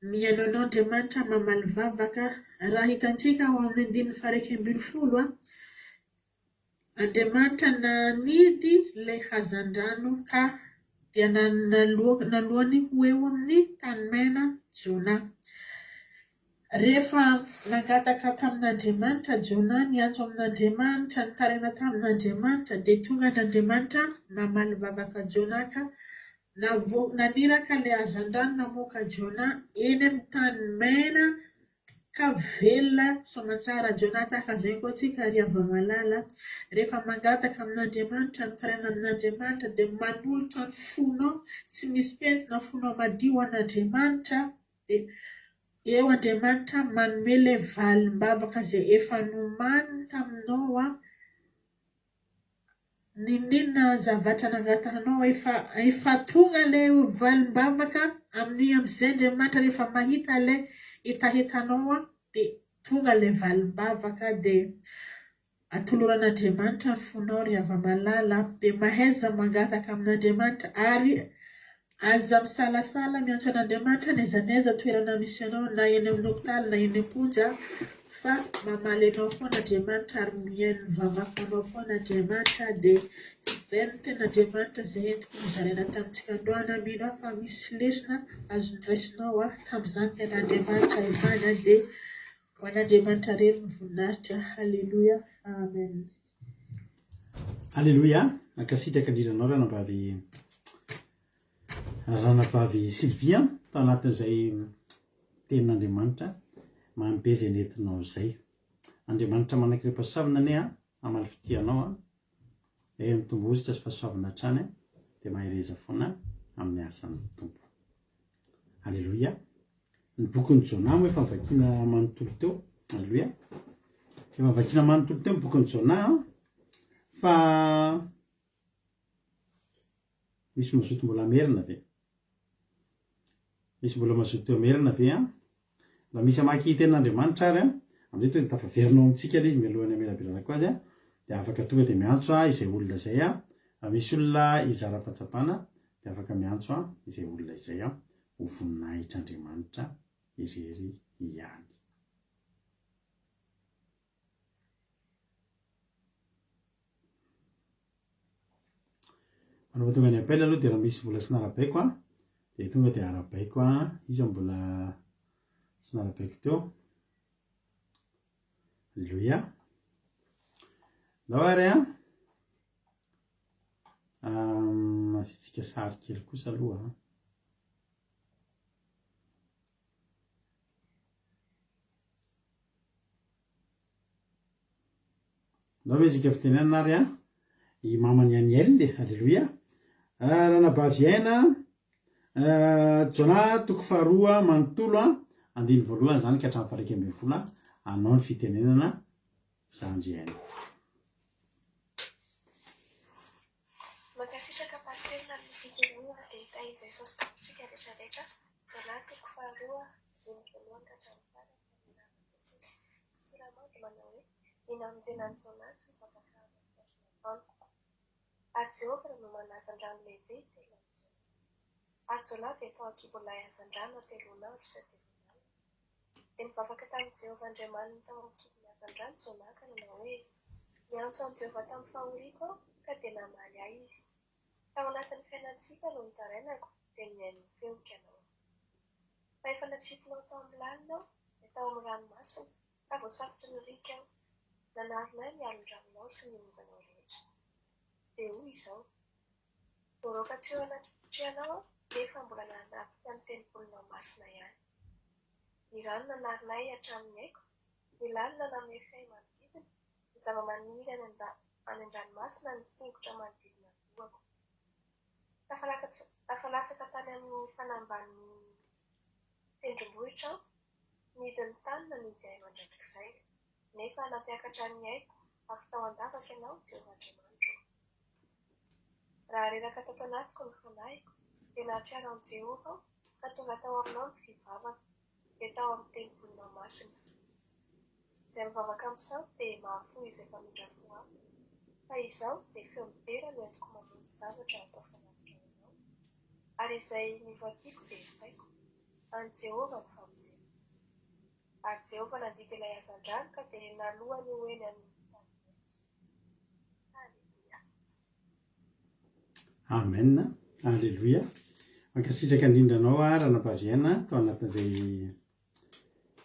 mihaino anao Andriamanitra mamaly vavaka raha hitantsika ao amin'ny andininy faha-11 an, Andriamanitra nanidy ilay hazandrano ka dia naloany ho eo amin'ny tany maina Jonah. Rehefa nangataka tamin'Andriamanitra Jonah, niantso amin'Andriamanitra, nitaraina tamin'Andriamanitra, dia tonga Andriamanitra namaly vavaka Jonah ka naniraka ilay hazandrano namoaka Jonah eny amin'ny tany maina Ka velona soamantsara Jonah tahaka izay koa tsika ry hava-malala rehefa mangataka amin'Andriamanitra mitaraina amin'Andriamanitra dia manolotra ny fonao tsy misy pentina fonao madio ho an'Andriamanitra dia eo Andriamanitra manome ilay valim-bavaka izay efa nomaniny taminao an. N'inon'inona zavatra nangatahanao efa efa tonga ilay valim-bavaka amin'ny amin'izay Andriamanitra rehefa mahita ilay hetahetanao dia tonga ilay valim-bavaka dia atoloran'Andriamanitra ny fonao ry hava-malala dia mahaiza mangataka amin'Andriamanitra ary aza misalasala miantso an'Andriamanitra n'aiza n'aiza toerana misy anao na eny amin'ny hopitaly na eny am-ponja Fa mamaly anao foana Andriamanitra ary mihaino ny vavakanao foana Andriamanitra dia izay no tena Andriamanitra izay entiko nozaraina tamintsika androany aho mino aho fa misy lesona azo noraisinao aho tamin'izany tena Andriamanitra izany aho dia ho an'Andriamanitra irery ny voninahitra Haleloia Amen. Aleloia, mankasitraka indrindra anao ranabavy ranabavy Sylvie tao anatin'izay tenin'Andriamanitra mamy be izay nentinao izay. Andriamanitra manan-karem-pahasoavana anie an, hamaly fitia anao an, eh mitombo hositra sy fahasoavana hatrany an, dia mahereza foana amin'ny asan'ny Tompo. Aleloia. Ny bokin'i Jonah moa efa novakiana manontolo teo. Aleloia. Efa novakiana manontolo teo ny bokin'i Jonah an, fa misy mazoto mbola hamerina ve? Misy mbola mazoto hamerina ve an? Raha misy hamaky tenin'Andriamanitra ary an, amin'izay tonga dia tafaverina ao amintsika ilay izy mialohan'ny hamelabelaranako azy an, dia afaka tonga dia miantso ahy izay olona izay an, raha misy olona hizara fahatsapana dia afaka miantso ahy izay olona izay an, ho voninahitr'Andriamanitra irery ihany. Manova tonga ny appel aloha dia raha misy mbola tsy narabaiko an, dia tonga dia arabaiko an, iza mbola tsy narabaiko teo. Alléluia. Ndao ary an. Asiantsika sary kely kosa aloha an. Ndao mihezaka fitenenana ary an, i maman'i Aniel e, aleloia. Ah, Ranabavy Aina, ah, Jona toko faharoa manontolo an, andininy voalohany izany ka hatramin'ny faha-11 an, anao ny fitenenana zandry Aina. Mankasitraka Pasitera nanome fitenenana dia tahin'i Jesosy tamintsika rehetra rehetra Jona toko faharoa andininy voalohany ka hatramin'ny farany amin'ny anaran'i Jesosy. Soramandry manao hoe, Ny namonjena an'i Jona sy ny fampakarana ny tandrina nataony. Ary Jehovah nanomana hazandrano lehibe hitelina an'i Jona. Ary Jona dia tao an-kibon'ilay hazandrano hateloan'andro sy hateloan'alina. Dia nivavaka tamin'i Jehovah Andriamaniny tao amin'ny kibon'ny hazandrano Jona ka nanao hoe, Niantso an'i Jehovah tamin'ny fahoriako aho, ka dia namaly ahy Izy. Tao anatin'ny fiainantsika no nitarainako, dia nihaino ny feoko Ianao. Fa efa natsipinao tao amin'ny lalina aho, dia tao amin'ny ranomasina, ka voasafotry ny riaka aho. Nanarona ahy ny alon-dranonao sy ny onjanao rehetra. Dia hoy izao, Voaroaka tsy eo anatrehanao aho, nefa mbola nanafika ny tempolinao masina ihany. Ny rano nanarona ahy hatramin'ny aiko, ny lalina namefy ahy manodidina, ny zavamaniry any an-dranomasina nisingotra manodidina ny lohako. Tafalatsaka tany amin'ny fanambanin'ny tendrombohitra aho, nidin'ny tany nanidy ahy mandrakizay. Nefa nampiakatra ny aiko avy tao an-davaka Ianao, Jehovah Andriamanitro ô. Raha reraka tato anatiko ny fanahiko, dia nahatsiaro an'i Jehovah aho, ka tonga tao aminao ny fivavako, dia tao amin'ny tempolinao masina. Izay mivavaka amin'ny sampy dia mahafoy izay mpamindra fo aminy, fa izaho dia feo midera no entiko mamonjy zavatra hatao fanatitra ho anao, ary izay nivoadiako dia efaiko. An'i Jehovah ny famonjena. Ary Jehovah nandidy ilay hazandrano ka dia naloany ho eny amin'ny tany maitso. Haleloia. Amen. Aleloia. Mankasitraka indrindra anao aho Ranabavy Aina tao anatin'izay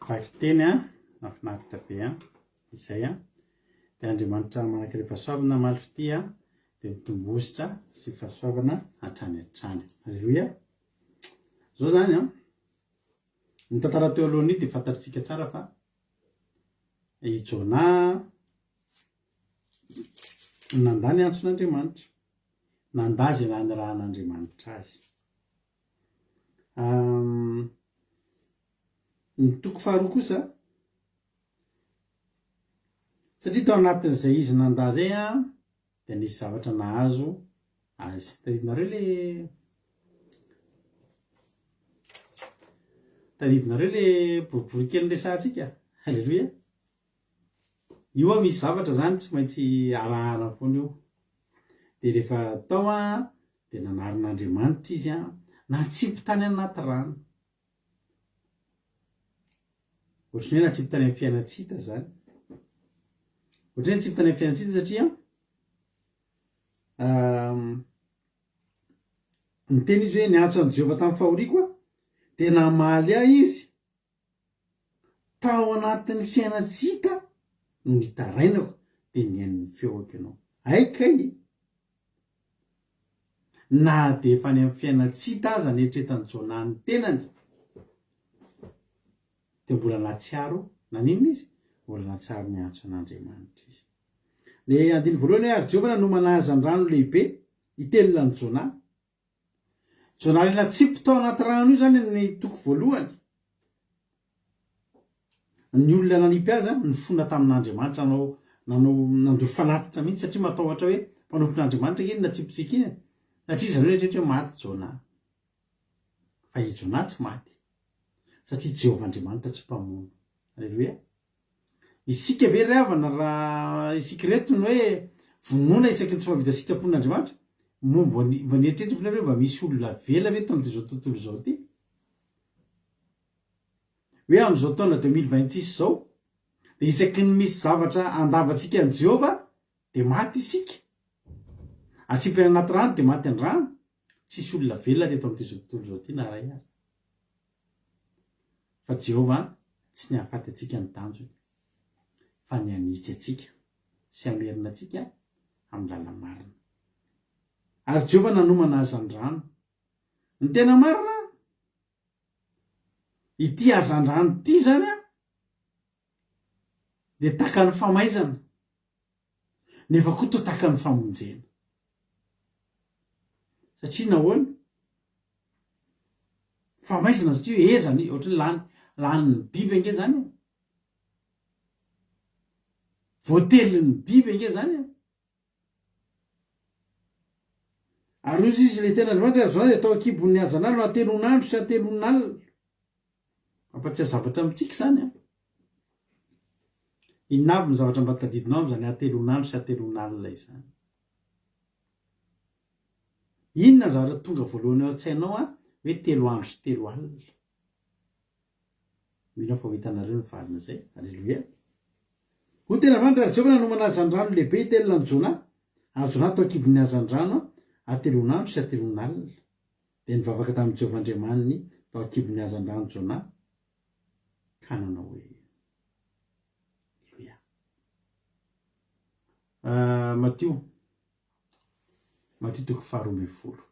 vakiteny a, mahafinaritra be a, izay a. Dia Andriamanitra manankarem-pahasoavana hamaly fitia dia mitombo hosotra sy fahasoavana hatrany hatrany. Aleloia. Zao zany a, ny tantara teo alohan'io dia fantatritsika tsara fa i Jonah nandà ny antson'Andriamanitra, nandà izay nanirahan'Andriamanitra azy. Ny toko faharoa kosa, satria tao anatin'izay izy nandà izay an, Dia nisy zavatra nahazo azy. Tadidinareo le Tadidinareo le boribory kely resahantsika? Alléluia. Io an misy zavatra zany tsy maintsy arahana foana io. Dia rehefa tao an dia nanarin'Andriamanitra izy an, natsipy tany anaty rano. Ohatran'ny hoe natsipy tany amin'ny fiainan-tsy hita zany. Ohatran'ny hoe natsipy tany amin'ny fiainan-tsy hita satria niteny izy hoe niantso an'i Jehovah tamin'ny fahoriako aho, dia namaly ahy izy. Tao anatin'ny fiainan-tsy hita no nitarainako dia nihaino ny feoko ianao. Hay kay e! Na dia efa any amin'ny fiainan-tsy hita aza neritreretan'i Jonah ny tenany, dia mbola nahatsiaro naninona izy? Mbola nahatsiaro niantso an'Andriamanitra izy. Ny andininy voalohany hoe ary Jehovah nanomana hazandrano lehibe hitelina an'i Jonah. Jonah ilay natsipy tao anaty rano io izany ny toko voalohany. Ny olona nanipy azy nifona tamin'Andriamanitra, nanao nanao nandoro fanatitra mihitsy satria matahotra hoe mpanompon'Andriamanitra ange iny natsipitsika iny e. Satria zareo nieritreritra hoe maty Jonah. Fa i Jonah tsy maty. Satria Jehovah Andriamanitra tsy mpamono. Aleloia. Isika ve ry havana raha isika ireto no hoe vonoina isaky ny tsy mahavita sitrapon'Andriamanitra? Moa mba mba nieritreritra ve nareo hoe mba misy olona vela ve eto amin'izao tontolo izao ity? Hoe amin'izao taona 2026 izao dia isaky ny misy zavatra andavantsika an'i Jehovah dia maty isika? Atsipy any anaty rano dia maty an-drano? Tsisy olona velona teto amin'ity izao tontolo izao ity na iray ary. Fa Jehovah tsy ny hahafaty antsika ny tanjony, fa ny hanitsy antsika sy hamerina antsika amin'ny lala-marina. Ary Jehovah nanomana hazandrano. Ny tena marina, ity hazandrano ity izany dia takan'ny famaizana, nefa koa toa takan'ny famonjena. Satria nahoana? Famaizana satria hoe ezany, ohatran'ny lany, lanin'ny biby ange zany e. Voatelin'ny biby ange zany e. Ary hoy izy ilay tenin'Andriamanitra, ary Jonah dia tao an-kibon'ny hazandrano hatelon'andro sy hatelon'alina. Mampatsiahy zavatra amintsika izany an. Inona avy ny zavatra mba tadidinao amin'izany hatelon'andro sy hatelon'alina izany? Inona ny zavatra tonga voalohany ao an-tsainao an, hoe telo andro sy telo alina? Mino aho fa ho hitanareo ny valin'izay. Aleloia. Hoy tena Andriamanitra, Ary Jehovah nanomana hazandrano lehibe hitelina an'i Jonah, ary Jonah tao an-kibon'ny hazandrano hatelon'andro sy hatelon'alina. Dia nivavaka tamin'i Jehovah Andriamaniny tao an-kibon'ny hazandrano Jonah, ka nanao hoe, Aleloia. Uh, Matio. Matio toko faharoa ambin'ny folo.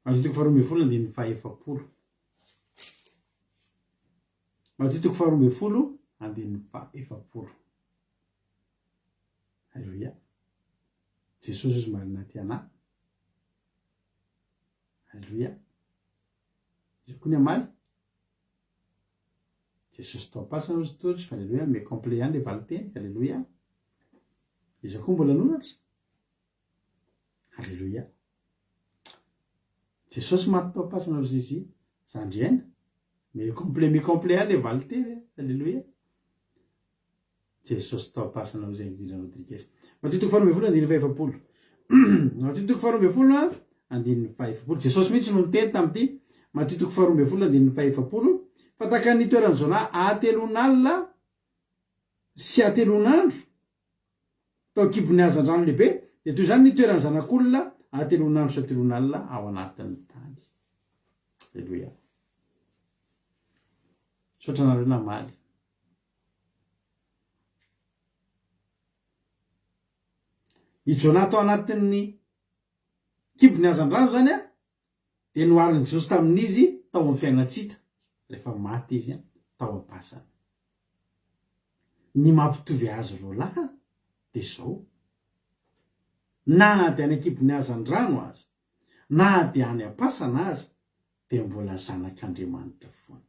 Matio toko faharoa ambin'ny folo andininy fahaefapolo. Matio toko faharoa ambin'ny folo andininy fahaefapolo. Aleloia. Jesosy izy marina ty anahy. Aleloia. Iza koa ny amaly? Jesosy tao am-pasana hozy Tojo, Aleloia, mais complet ihany le valinteny, Aleloia. Iza koa mbola hanoratra? Aleloia. Jesosy maty tao am-pasana hozy izy, zandry aina. Mais complet, mais complet ihany le valinteny, Aleloia. Jesosy tao am-pasana hoy izay indrindra Rodriguez. Matio toko faharoa ambin'ny folo andininy fahefapolo. Matio toko faharoa ambin'ny folo andininy fahefapolo. Jesosy mihitsy no niteny tamin'ity. Matio toko faharoa ambin'ny folo andininy fahefapolo. Fa tahaka ny toeran'i Jonah hatelon'alina sy hatelon'andro tao an-kibon'ny hazandrano lehibe, dia toy izany ny toeran'ny Zanak'olona hatelon'andro sy hatelon'alina ao anatin'ny tany. Aleloia. Misaotra anareo namaly. I Jonah tao anatin'ny kibon'ny hazandrano izany dia noharin'i Jesosy tamin'izy tao amin'ny fiainan-tsy hita, rehefa maty izy tao am-pasana. Ny mampitovy azy roalahy dia izao, na dia any an-kibon'ny hazandrano aza, na dia any am-pasana aza, dia mbola zanak'Andriamanitra foana.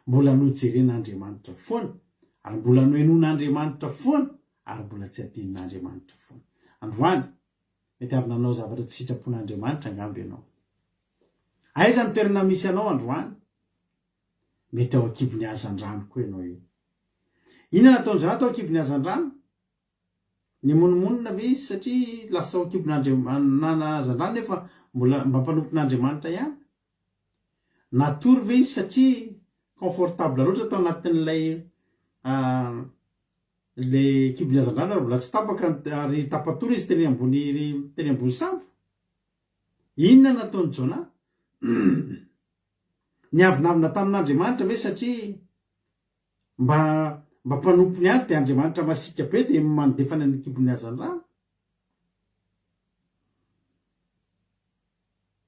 Mbola nojeren'Andriamanitra foana ary mbola nohenoin'Andriamanitra foana. ary mbola tsy adinon'Andriamanitra foana. Androany, mety avy nanao zavatra tsy sitrapon'Andriamanitra angamba ianao. Aiza ny toerana misy anao androany? Mety ao an-kibon'ny hazandrano koa ianao io. Inona nataon'i Jonah tao an-kibon'ny hazandrano? Nimonomonona ve izy satria lasa tao an-kibon'Andriamanana hazandrano nefa mbola mba mpanompon'Andriamanitra ihany? Natory ve izy satria confortable loatra tao anatin'ilay ilay kibon'ny hazandrano ary mbola tsy tapaka ary tapa-tory izy teny ambony teny ambony sambo? Inona nataon'i Jonah? Niavonavona tamin'Andriamanitra ve satria mba mba mpanompony ihany dia Andriamanitra masiaka be dia mandefa any amin'ny kibon'ny hazandrano?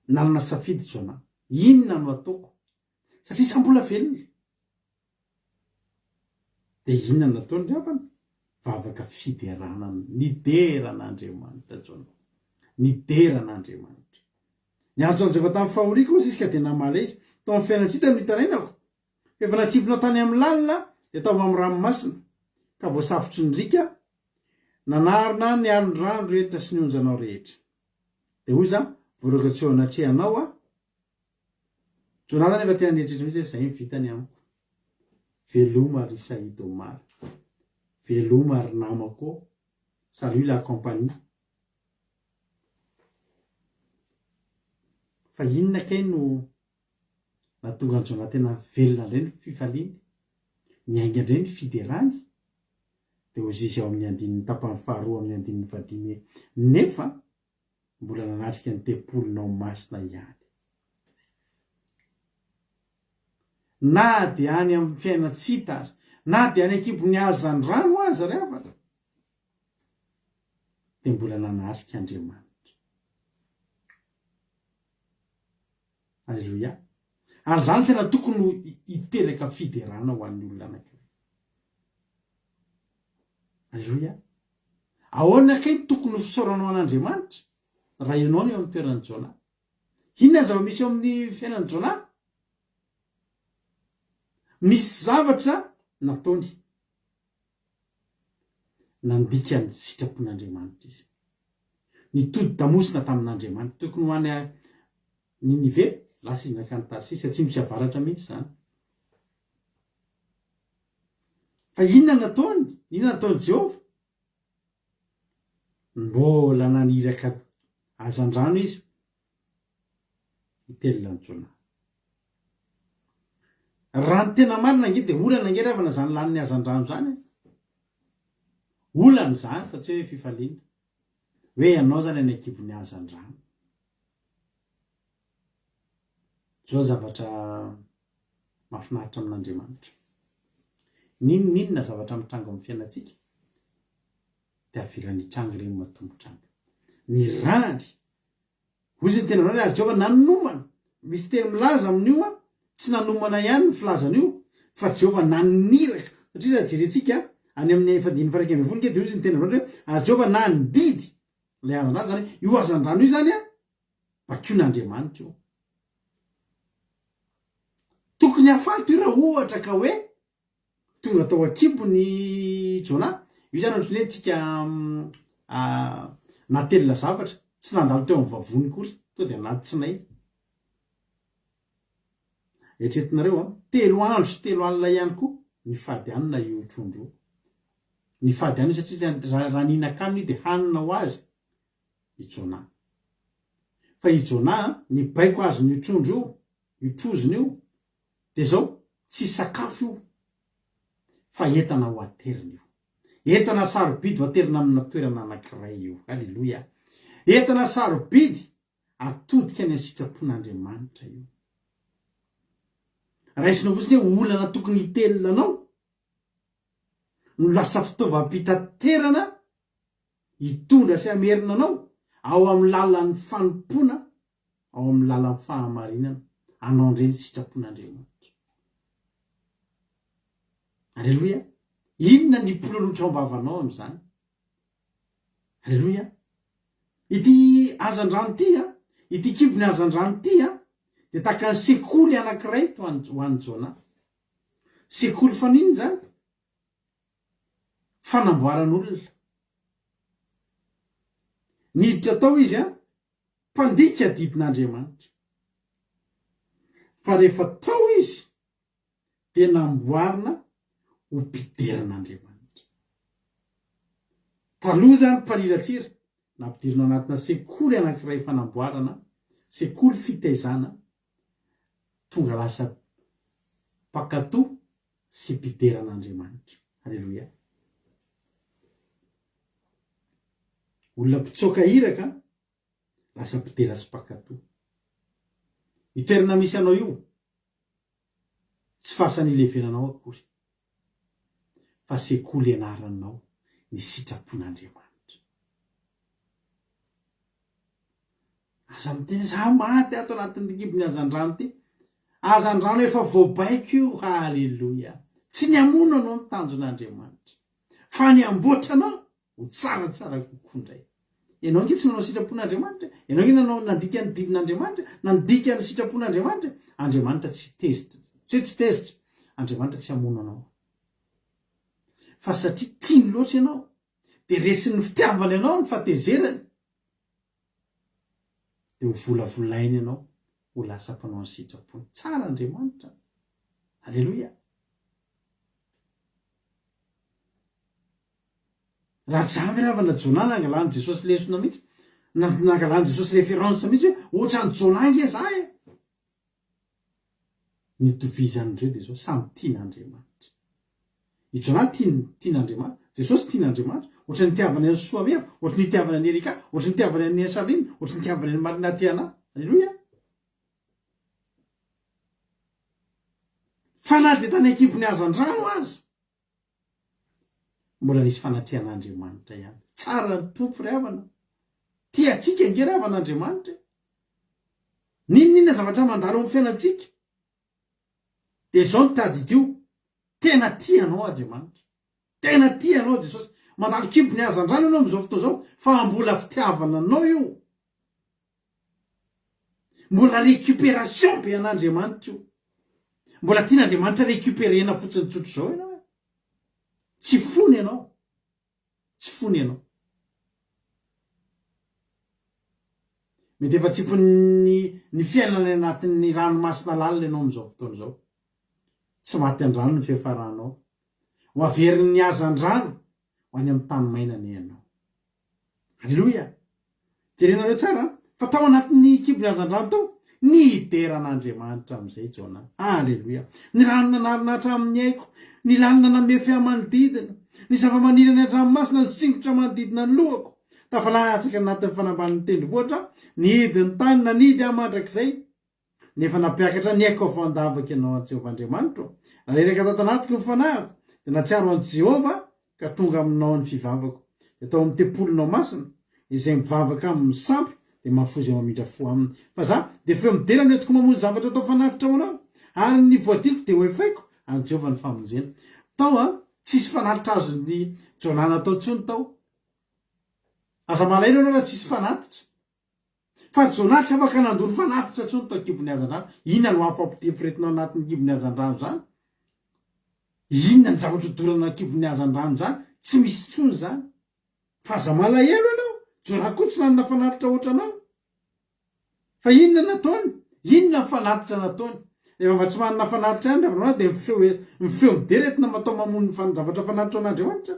Nanana safidy Jonah. Inona no ataoko? Satria za mbola velona. Dia inona no nataony ry havana? Vavaka fiderana, nidera an'Andriamanitra Jonah. Nidera an'Andriamanitra. Niantso an'i Jehovah tamin'ny fahoriako hozy izy ka dia namaly ahy izy. Tao amin'ny fiainan-tsy hita no nitarainako. Efa natsipinao tany amin'ny lalina dia tao amin'ny ranomasina, ka voasafotry ny riaka, nanarona ny alon-drano rehetra sy ny onjanao rehetra. Dia hoy izaho, Voaroaka tsy eo anatrehanao aho. Jonathan efa tena nieritreritra mihitsy hoe izay ny vitany amiko. Veloma ry Saïd Omar. Veloma ry namako ô. Salut la compagnie. Fa inona kay no nahatonga an'i Jonah tena velona indray ny fifaliany, niainga indray ny fiderany? Dia hozy izy ao amin'ny andininy tapany faharoa amin'ny andininy fahadimy hoe, Nefa mbola nanatrika ny tempolinao masina ihany. Na dia any amin'ny fiainan-tsy hita aza, na dia any an-kibon'ny hazandrano aza ry havana, dia mbola nanatrika Andriamanitra. Aleloia. Ary izany tena tokony ho hiteraka fiderana ho an'ny olona anankiray. Aleloia. Ahoana kay ny tokony ho fisaoranao an'Andriamanitra raha ianao no eo amin'ny toeran'i Jonah? Inona ny zava-misy eo amin'ny fiainan'i Jonah? Misy zavatra nataony. Nandika ny sitrapon'Andriamanitra izy. Nitodi-damosina tamin'Andriamanitra. Tokony ho any Ninive, lasa izy nankany Tarsisy, atsimo sy avaratra mihitsy izany. Fa inona nataony? Inona nataon'i Jehovah? Mbola naniraka hazandrano izy hitelina an'i Jonah. Raha ny tena marina ange dia olana ange ry havana izany lanin'ny hazandrano izany e. Olana izany fa tsy hoe fifaliana. Hoe ianao izany any an-kibon'ny hazandrano. Izao zavatra mahafinaritra amin'Andriamanitra. N'inon'inona zavatra mitranga ao amin'ny fiainantsika dia avelany hitranga ireny matoa mitranga. Ny rany, hoy izy ny teny aminao, ary Jehovah nanomana. Misy teny milaza amin'io an, tsy nanomana ihany ny filazana io, fa Jehovah naniraka. Satria raha jerentsika any amin'ny fandininy faha 11 ange dia hoy izy ny teny aminao hoe, ary Jehovah nandidy ilay hazandrano, izany hoe io hazandrano io izany an, Bakion'Andriamanitra io. Tokony hahafaty io raha ohatra ka hoe tonga tao an-kibon'i Jonah. Io izany ohatran'ny hoe tsika natelina zavatra, tsy nandalo teo amin'ny vavony akory, tonga dia anaty tsinay. Eritreretinareo an, telo andro sy telo alina ihany koa nifady hanina io trondro io. Nifady hanina io satria raha nihinan-kanina io dia hanina ho azy. i Jonah. Fa i Jonah, ny baiko azon'io trondro io, io trozona io, dia izao, tsy sakafo io, fa entana ho aterina io. Entana sarobidy ho aterina amina toerana anankiray io. Aleloia! Entana sarobidy atodika any amin'ny sitrapon'Andriamanitra io. Raisinao fotsiny hoe olana tokony hitelina anao no lasa fitaovam-pitaterana hitondra sy hamerina anao ao amin'ny lalan'ny fanompoana, ao amin'ny lalan'ny fahamarinana, hanao indray ny sitrapon'Andriamanitra. Aleloia! Inona ny pololotra ao am-bavanao amin'izany? Aleloia! Ity hazandrano ity, ity kibon'ny hazandrano ity, dia tahaka ny sekoly anankiray ho an'i Jonah. Sekoly faninona izany? Fanamboaran'olona. Niditra tao izy an, mpandika didin'Andriamanitra. Fa rehefa tao izy dia namboarina ho mpidera an'Andriamanitra. Taloha izany mpaniratsira, nampidirina ao anatina sekoly anankiray fanamboarana, sekoly fitaizana, tonga lasa mpankatò sy mpidera an'Andriamanitra. Aleloia. Olona mpitsoaka iraka, lasa mpidera sy mpankatò. Io toerana misy anao io, tsy fasana ilevenanao akory, fa sekoly ianaranao ny sitrapon'Andriamanitra. Aza miteny za maty ato anatin'ny kibon'ny hazandrano ity. Hazandrano efa voabaiko io, haleloia. Tsy ny hamono anao ny tanjon'Andriamanitra, fa ny hamboatra anao ho tsaratsara kokoa indray. Ianao ange tsy nanao sitrapon'Andriamanitra e. Ianao ange nanao nandika ny didin'Andriamanitra, nandika ny sitrapon'Andriamanitra. Andriamanitra tsy tezitra, tsy hoe tsy tezitra, Andriamanitra tsy hamono anao. Fa satria tiany loatra ianao, dia resin'ny fitiavany anao ny fahatezerany, dia ho volavolainy ianao ho lasa mpanao ny sitrapony. Tsara Andriamanitra. Aleloia. Raha tsy zany ve ravana Jonah nangalan'i Jesosy lesona mihitsy, nangalan'i Jesosy référence mihitsy hoe ohatran'i Jonah ange za e! Ny itovizan'ireo dia izao, samy tian'Andriamanitra. I Jonah tiany, tian'Andriamanitra, Jesosy tian'Andriamanitra, ohatran'ny nitiavany an'i Soameva, ohatran'ny nitiavany an'i Erika, ohatran'ny nitiavany an'i Charline, ohatran'ny nitiavany an'i Marina Tiana. Alléluia! Fa na dia tany an-kibon'ny hazandrano aza, Mbola nisy fanatrehan'Andriamanitra ihany. Tsara ny Tompo ry havana. Tia antsika ange ry havana Andriamanitra e. N'inon'inona zavatra mandalo amin'ny fiainantsika, dia izao no tadidio, tena tia anao Andriamanitra. Tena tia anao Jesosy. Mandalo kibon'ny hazandrano ianao amin'izao fotoana izao, fa mbola fitiavana anao io. Mbola récupération be an'Andriamanitra io. Mbola tian'Andriamanitra récupérer-na fotsiny tsotr'izao ianao e. Tsy fony ianao. Tsy fony ianao. Mety efa tsipon'ny ny fiainana any anatin'ny ranomasina lalina ianao amin'izao fotoana izao. Tsy maty an-drano ny fiafaranao. Ho averin'ny hazandrano ho any amin'ny tany maina anie ianao. Aleloia! Jerenareo tsara an, fa tao anatin'ny kibon'ny hazandrano tao, nidera an'Andriamanitra amin'izay Jona. Aleloia! Ny rano nanarona hatramin'ny aiko, ny lalina namefy ahy manodidina, ny zava-maniry any an-dranomasina nisingotra manodidina ny lohako. Tafalatsaka anatin'ny fanambanin'ny tendrombohitra aho, nihidy ny tany, nanidy aho mandrakizay. Nefa nampiakatra ny aiko avy ao an-davaka Ianao, ry Jehovah Andriamanitro. Raha reraka tato anatiko ny fanahiko, dia nahatsiaro an'i Jehovah aho, ka tonga aminao ny fivavako. Dia tao amin'ny tempolinao masina, izay mivavaka aminy sampy, dia mahafoy izay mamindra fo aminy. Fa izaho, dia feo midera no entiko mamonjy zavatra atao fanatitra ho Anao, ary ny voadiko dia hoefaiko an'i Jehovah ny famonjena. Tao an, tsisy fanatitra azon'i Jonah natao intsony tao. Aza malahelo ianao raha tsisy fanatitra. Fa Jonah tsy afaka nandoro fanatitra intsony tao an-kibon'ny hazandrano. Inona no afo ampiretinao anatin'ny kibon'ny hazandrano izany? Inona ny zavatra hodorana an-kibon'ny hazandrano izany? Tsy misy intsony izany. Fa aza malahelo ianao. Jonah koa tsy nanana fanatitra ohatranao. Fa inona nataony? Inona ny fanatitra nataony? Rehefa mba tsy manana fanatitra ihany ry havana dia ny feo ny feo midera entina matao mamono ny zavatra fanatitra an'Andriamanitra.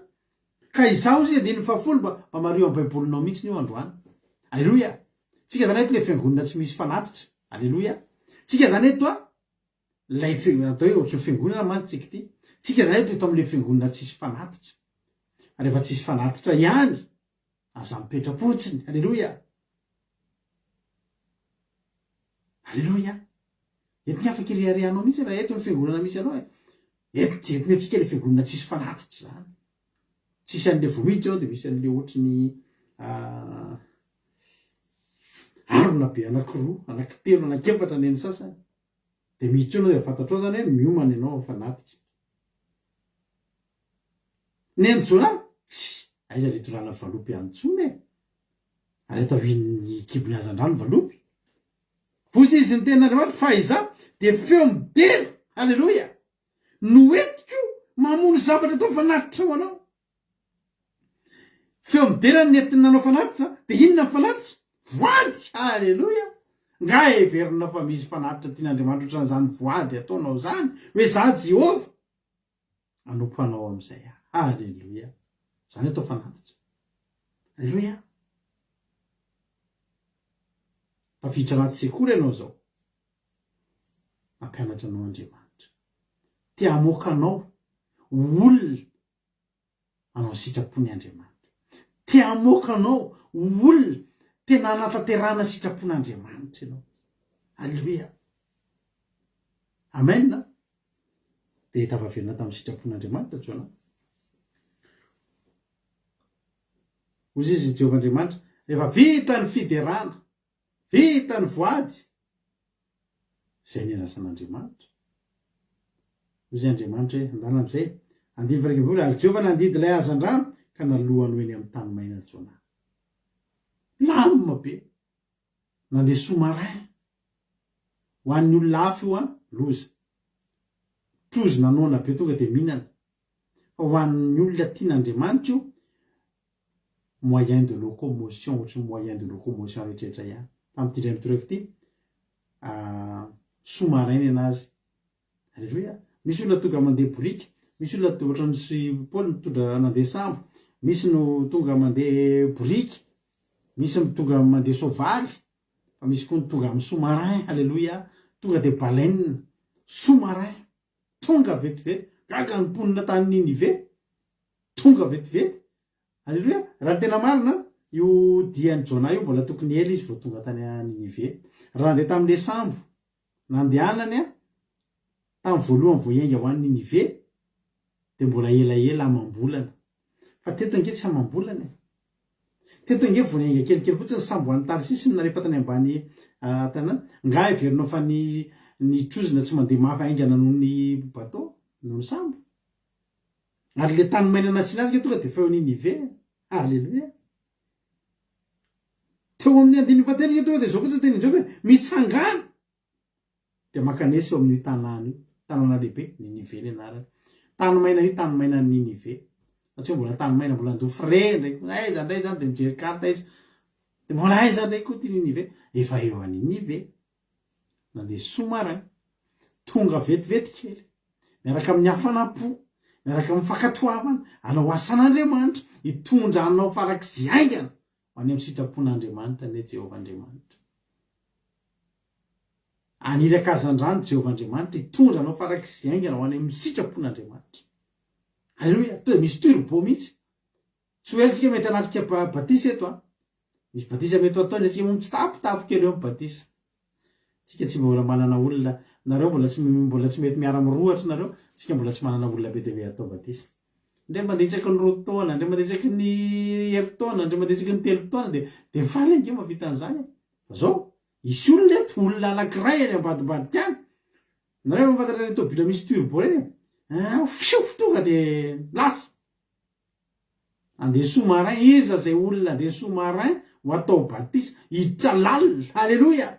Ka izaho hozy andininy fahafolo mba mba mariho am baibolinao mihitsiny io androany. Aleloia! Tsika zany eto le fiangonana tsy misy fanatitra. Aleloia! Tsika zany eto a lay fi atao hoe ohatry ny fiangonana mantsy tsika ity. Tsika zany eto eto amle fiangonana tsisy fanatitra. Fa rehefa tsisy fanatitra ihany, aza mipetra-potsiny. Aleloia! Aleloia! Eto ny afaka ireharehanao mihitsy raha eto ny fiangonana misy anao e. Eto tsy eto ny antsika le fiangonana tsisy fanatitra zany. Tsisy an'le vao miditra ao de misy an'le ohatry ny arona be anakiroa, anankitelo, anankefatra ny an'ny sasany. De miditra eo anao de fantatrao zany hoe miomana ianao amin'ny fanatitra. Ny an'i Jonah? Tsy aiza le hitondrana valopy any intsony e! Ary atao in'ny kibon'ny hazandrano valopy? Voizy izy ny tenin'Andriamanitra fa izaho dia feo midera, haleloia, no entiko mamono zavatra atao fanatitra ho anao. Feo midera no nentiny nanao fanatitra, dia inona ny fanatitra? Voady! Aleloia! Nga heverinao fa misy fanatitra tian'Andriamanitra ohatran'izany voady ataonao izany, hoe Izaho Jehovah? Hanompo anao amin'izay aho. Aleloia! Izany atao fanatitra. Aleloia! Tafiditra anaty sekoly ianao izao. Mampianatra anao Andriamanitra. Te hamoaka anao ho olona hanao ny sitrapony Andriamanitra. Te hamoaka anao ho olona tena hanatanterahana sitrapon'Andriamanitra ianao. Aleloia. Amen. Dia tafaverina tamin'ny sitrapon'Andriamanitra Jona. Hoy izy Jehovah Andriamanitra, rehefa vita ny fiderana, vita ny voady, Izay niandrasan'Andriamanitra. Hoy izay Andriamanitra hoe, Andana amin'izay. Andininy 11, Ary Jehovah nandidy ilay hazandrano ka nalohany ho eny amin'ny tany maina Jonah. Lamina be. Nandeha sous-marin. Ho an'ny olona hafa io an, loza. Trozona noana be tonga dia mihinana. Fa ho an'ny olona tian'Andriamanitra io, moyen de locomotion ohatry ny moyen de locomotion rehetrarehetra ihany. Tamin'ity indray mitoraka ity, sous marin ny anazy. Aleloia. Misy olona tonga mandeha boriky, misy olona ohatran'ny sy Paoly nitondra nandeha sambo, misy no tonga mandeha boriky, misy ny tonga mandeha soavaly, fa misy koa ny tonga amin'ny sous marin, aleloia, tonga dia baleine, sous marin. Tonga vetivety. Gaga ny mponina tany Ninive. Tonga vetivety. Aleloia. Raha ny tena marina, io dian'i Jonah io mbola tokony ela izy vao tonga tany Ninive. Raha nandeha tamin'ilay sambo nandehanany tamin'ny voalohany vao hiainga ho any Ninive, dia mbola elaela amam-bolana. Fa teto ange tsy amam-bolana e. Teto ange vao niainga kelikely fotsiny sambo any Tarsisy no nalefa tany ambany tanàna. Nga heverinao fa ny ny trozona tsy mandeha mafy haingana noho ny bateau, noho ny sambo? Ary le tany maina nasiana azy ange tonga dia efa eo Ninive e. Aleloia. Teo amin'ny andininy fahatelo ange tonga dia izao fotsiny tenin'i Jehovah hoe, Mitsangàna! Dia mankanesa eo amin'io tanàna io, tanàna lehibe, Ninive ny anarany. Tany maina io, tany mainan'i Ninive. Fa tsy hoe mbola tany maina, mbola handoa frais indray koa. Aiza indray izany dia mijery carte izy. Dia mbola aiza indray koa ity Ninive? Efa eo any Ninive. Nandeha sous-marin. Tonga vetivety kely. Miaraka amin'ny hafanam-po, miaraka amin'ny fankatoavana, hanao asan'Andriamanitra, hitondra anao farak'izay haingana ho any amin'ny sitrapon'Andriamanitra anie Jehovah Andriamanitra. Haniraka hazandrano Jehovah Andriamanitra hitondra anao farak'izay haingana ho any amin'ny sitrapon'Andriamanitra. Aleloia! Toa misy turbo mihitsy. Tsy ho ela tsika mety hanatrika batisa eto an. Misy batisa mety ho ataony, antsika moa mitsitapitapy kely eo amin'ny batisa. Tsika tsy mbola manana olona, nareo mbola tsy mbola tsy mety miara mirohatra nareo, tsika mbola tsy manana olona be dia be atao batisa. Indray mandeha isaky ny roa taona, indray mandeha isaky ny herintaona, indray mandeha isaky ny telo taona dia dia faly ange mahavita an'izany e. Fa zao, hisy olona eto, olona anankiray any ambadimbadika any, nareo efa mahafantatra ireny tôbila misy turbo ireny e, ah fioo tonga dia lasa. Andeha sous marin, iza izay olona andeha sous marin ho atao batisa, hiditra lalina, haleloia!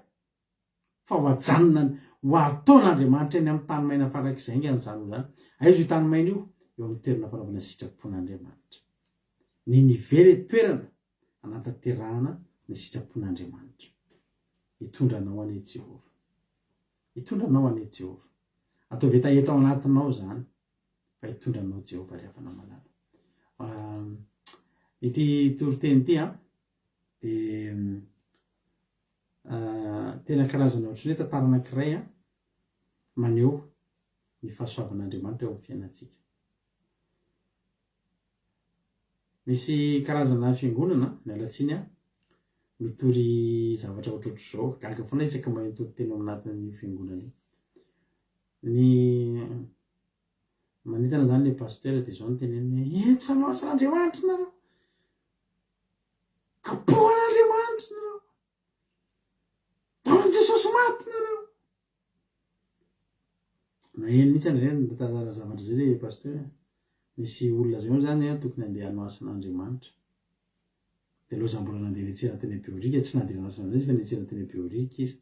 Fa ho ajanona, ho ataon'Andriamanitra eny amin'ny tany maina farak'izay haingana izany olona izany. Aiza io tany maina io? Eo amin'ny toerana fanaovana sitrapon'Andriamanitra. Ninive ilay toerana hanatanterahana ny sitrapon'Andriamanitra. Hitondra anao anie Jehovah. Hitondra anao anie Jehovah. Ataovy hetaheta ao anatinao izany. fa hitondra anao Jehovah ry havana malala. Ity toriteny ity an, dia tena karazana ohatran'ny hoe tantara anankiray an, maneho ny fahasoavan'Andriamanitra eo amin'ny fiainantsika. Misy karazana fiangonana, miala tsiny an, mitory zavatra ohatrohatr'izao, gaga foana isaky maheno toriteny ao anatin'io fiangonana io. Ny manentana zany le pasteur de zao no teneniny hoe hentitra anao asan'Andriamanitra nareo, kapohan'Andriamanitra nareo, daolin'i Jesosy maty nareo. Naheno mihitsy anareo nitantara zavatra zay le pasteur, nisy olona zay moa zany tokony handeha hanao asan'Andriamanitra. De loza mbola nandeha niantsena teny Behoririka, tsy nandeha nanao asan'Andriamanitra izy fa niantsena teny Behoririka izy.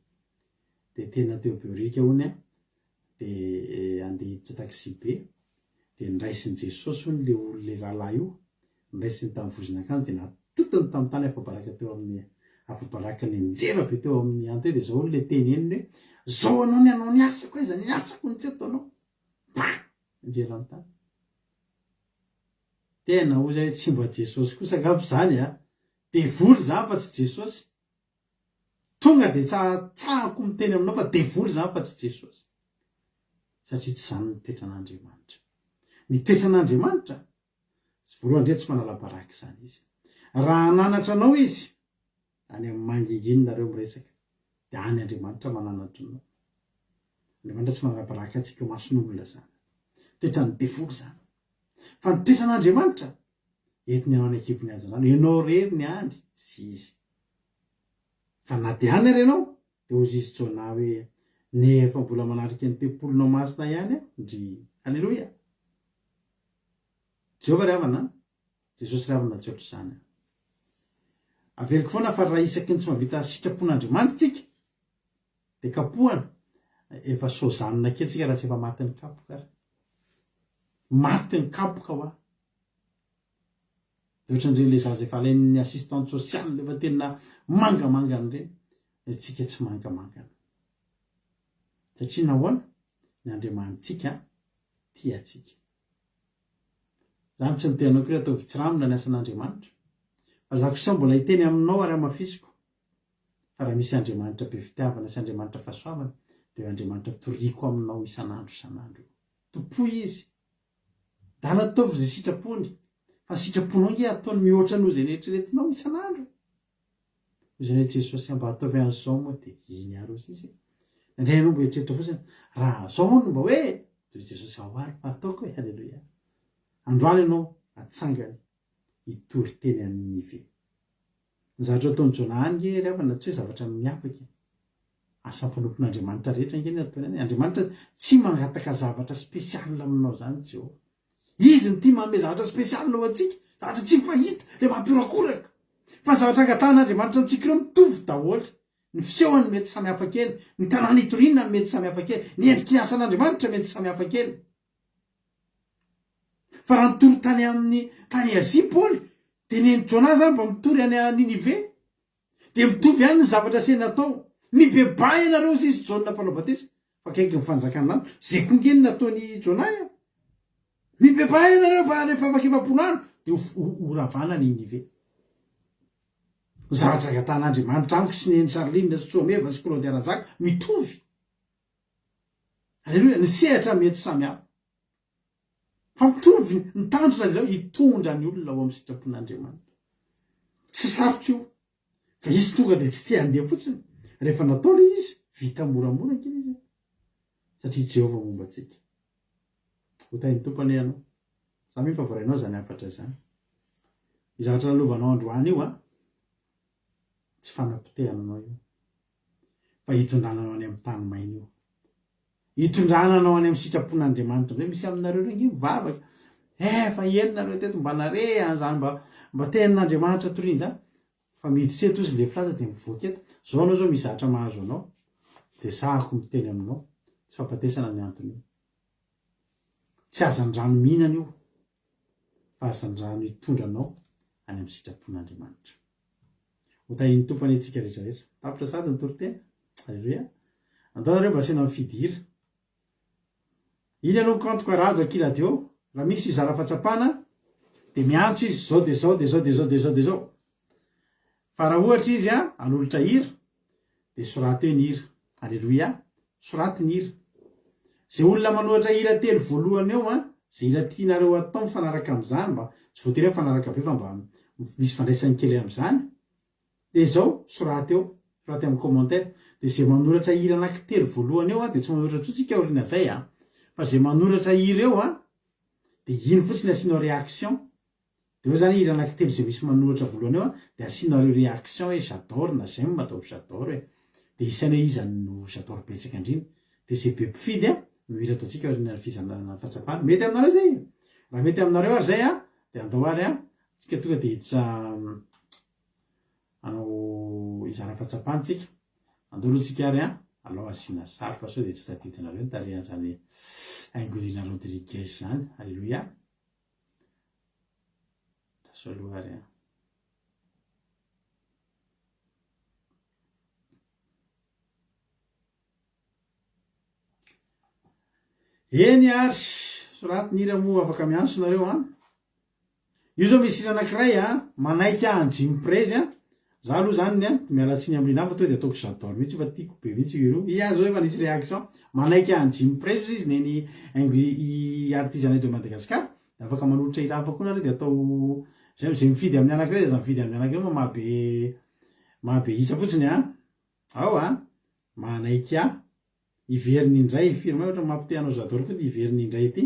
De tena teo Behoririka hono an, de andeha hiditra taxi be, de niraisin'i Jesosy hono le olona le rahalahy io. Noraisiny tamin'ny vozon'akanjo dia natotony tamin'ny tany afa-baraka teo amin'ny afa-baraka nianjera be teo amin'ny anteo dia izao ilay teny henony hoe, Zao anao ny hanao ny asako aiza ny asako no tsy ataonao. Bah! Nianjera amin'ny tany. Tena hoy zay hoe tsy mba Jesosy kosa angamba izany a! Devoly izany fa tsy Jesosy. Tonga dia tsahatsahako miteny aminao fa devoly izany fa tsy Jesosy. Satria tsy izany ny toetran'Andriamanitra. Ny toetran'Andriamanitra, voalohany indrindra tsy manala baraka izany Izy. Raha hananatra anao Izy, any amin'ny mangingina nareo miresaka, dia any Andriamanitra mananatra anao. Andriamanitra tsy manala baraka antsika eo mason'olona izany. Toetran'ny devoly izany. Fa ny toetran'Andriamanitra, entiny anao any an-kibon'ny hazandrano, ianao irery ny any sy izy. Fa na dia any ary ianao, dia hozy izy Jonah hoe, Nefa mbola manatrika ny tempolinao masina ihany aho, ndry. Aleloia! Jehovah ry havana an! Jesosy ry havana tsy ohatr'izany an! Averiko foana fa raha isaky ny tsy mahavita sitrapon'Andriamanitra isika, dia kapohana, efa sozanina kely isika raha tsy efa matin'ny kapoka ary. Matin'ny kapoka hoa. Dia ohatran'ireny le zaza efa alain'ny assistante sociale efa tena mangamangana ireny. Isika tsy mangamangana. Satria nahoana? Ny Andriamanitsika tia antsika. Zany tsy miteny anao akory ataovy tsirambina ny asan'Andriamanitra. Fa za kosa mbola hiteny aminao ary hamafisiko fa raha misy Andriamanitra be fitiavana sy Andriamanitra fahasoavana dia io Andriamanitra toriko aminao isan'andro isan'andro io. Tompoy Izy. Dana ataovy izay sitrapony fa ny sitraponao nge ataony mihoatra noho izay neritreretinao isan'andro. Hoy izany hoe Jesosy mba ataovy an'izao moa dia iny ary hoy izy. Nandray ianao mba eritreritra fotsiny raha zao hono mba hoe dia hoy Jesosy ao ary fa ataoko e haleloia. Androany ianao atsangany hitory teny any Ninive. Ny zavatra ataon'i Jonah any nge ry havana tsy hoe zavatra miavaka e. Asam-panompon'Andriamanitra rehetra ange ny ataony any. Andriamanitra tsy mangataka zavatra spécial aminao izany Jehovah. Izy no tia manome zavatra spécial ho antsika, zavatra tsy fahita, ilay mampiorakoraka. Fa ny zavatra angatahan'Andriamanitra amintsika ireo mitovy daholo. Ny fisehony mety samy hafa kely, ny tanàna itoriana mety samy hafa kely, ny endriky ny asan'Andriamanitra mety samy hafa kely. Fa raha nitory tany amin'ny tany Azia Paoly, dia nen'i Jonah zany mba mitory any Ninive. Dia mitovy ihany ny zavatra asaina atao. Mibebaha ianareo hozy izy Jaona mpanao batisa fa akaiky ny fanjakan'ny lanitra. Zay koa nge ny nataon'i Jonah e. Mibebaha ianareo fa rehefa afaka 40 andro dia ho ravana Ninive. Ny zavatra angatahan'Andriamanitra amiko sy Neny Charline sy Tsoameva sy Claudia Razaka mitovy. Aleloia, ny sehatra mety samy hafa. Fa mitovy ny tanjona dia izao, hitondra ny olona ho amin'ny sitrapon'Andriamanitra. Tsy sarotra io. Fa izy tonga dia tsy te handeha fotsiny. Rehefa natao ilay izy, vita moramora ange ilay izy e. Satria Jehovah momba antsika. Ho tahin'ny Tompo anie ianao. Za mino fa voarainao izany hafatra izany. Io zavatra lalovanao androany io an, tsy fanapotehana anao io. Fa hitondrana anao any amin'ny tany maina io. Hitondrana anao any amin'ny sitrapon'Andriamanitra indray. Misy aminareo ireo ange mivavaka. Eh, fa ela nareo teto mba nare an'izany mba mba tenin'Andriamanitra toriana izany. Fa miditra eto izy le filaza dia mivoaka eto. Zao anao zao misy zavatra mahazo anao. Dia sahako miteny aminao. Tsy fahafatesana ny antony io. Tsy hazandrano mihinana io. Fa hazandrano hitondra anao any amin'ny sitrapon'Andriamanitra. Ho tahian'ny Tompo anie tsika rehetra rehetra. Tapitra sady ny toriteny. Aleloia. Andao nareo mba asiana mifidy hira. Iny aloha ny kaontiko Rado aky radio. Raha misy hizara fahatsapana dia miantso izy zao dia zao dia zao dia zao dia zao dia zao. Fa raha ohatra izy hanolotra hira dia soraty eo ny hira. Aleloia. Soraty ny hira. Izay olona manoratra hira telo voalohany eo an, izay hira tianareo atao mifanaraka amin'izany mba, tsy voatery hoe mifanaraka be fa mba misy ifandraisany kely amin'izany, dia izao, soraty eo, soraty amin'ny commentaire. Dia izay manoratra hira anaky telo voalohany eo an, dia tsy manoratra intsony tsika aorian'izay an, fa izay manoratra hira eo an, dia iny fotsiny asianao réaction. Dia eo zany hira anaky telo izay misy manoratra voalohany eo dia asianareo réaction hoe j'adore na j'aime ataovy j'adore e. Dia isaina hoe iza no j'adore betsaka indrindra. Dia izay be mpifidy a no hira ataontsika aorian'ny fizarana ny fahatsapana. Mety aminareo izay? Raha mety aminareo ary izay a dia andao ary a tsika tonga dia hiditra hanao hizara fahatsapana tsika. Andao aloha tsika ary a alao asiana sary fa sao dia tsy tadidinareo ny tarehan'izany Haingolina Rodriguez izany. Alléluia. Sao aloha ary an. Eny ary, soraty ny hira moa afaka miantso nareo an. Io zao misy hira anakiray a, manaiky ahy an'i Jim Prezy a, za aloha zany a, miala tsiny amin'i Rinah fa tonga de ataoko j'adore mihitsy io fa tiako be mihitsy io hira io, iah zao efa nisy réaction, manaiky ahy an'i Jim Prezy ozy izy neny haingo i artisanat de Madagascar, de afaka manolotra hira hafa koa nareo de atao zay, zay mifidy amin'ny anakiray de aza mifidy amin'ny anakiray fa maha be maha be isa fotsiny a, ao a, manaiky ahy. Hiverina indray, firy may ohatra mampite hanao j'adore koa ty hiverina indray ity.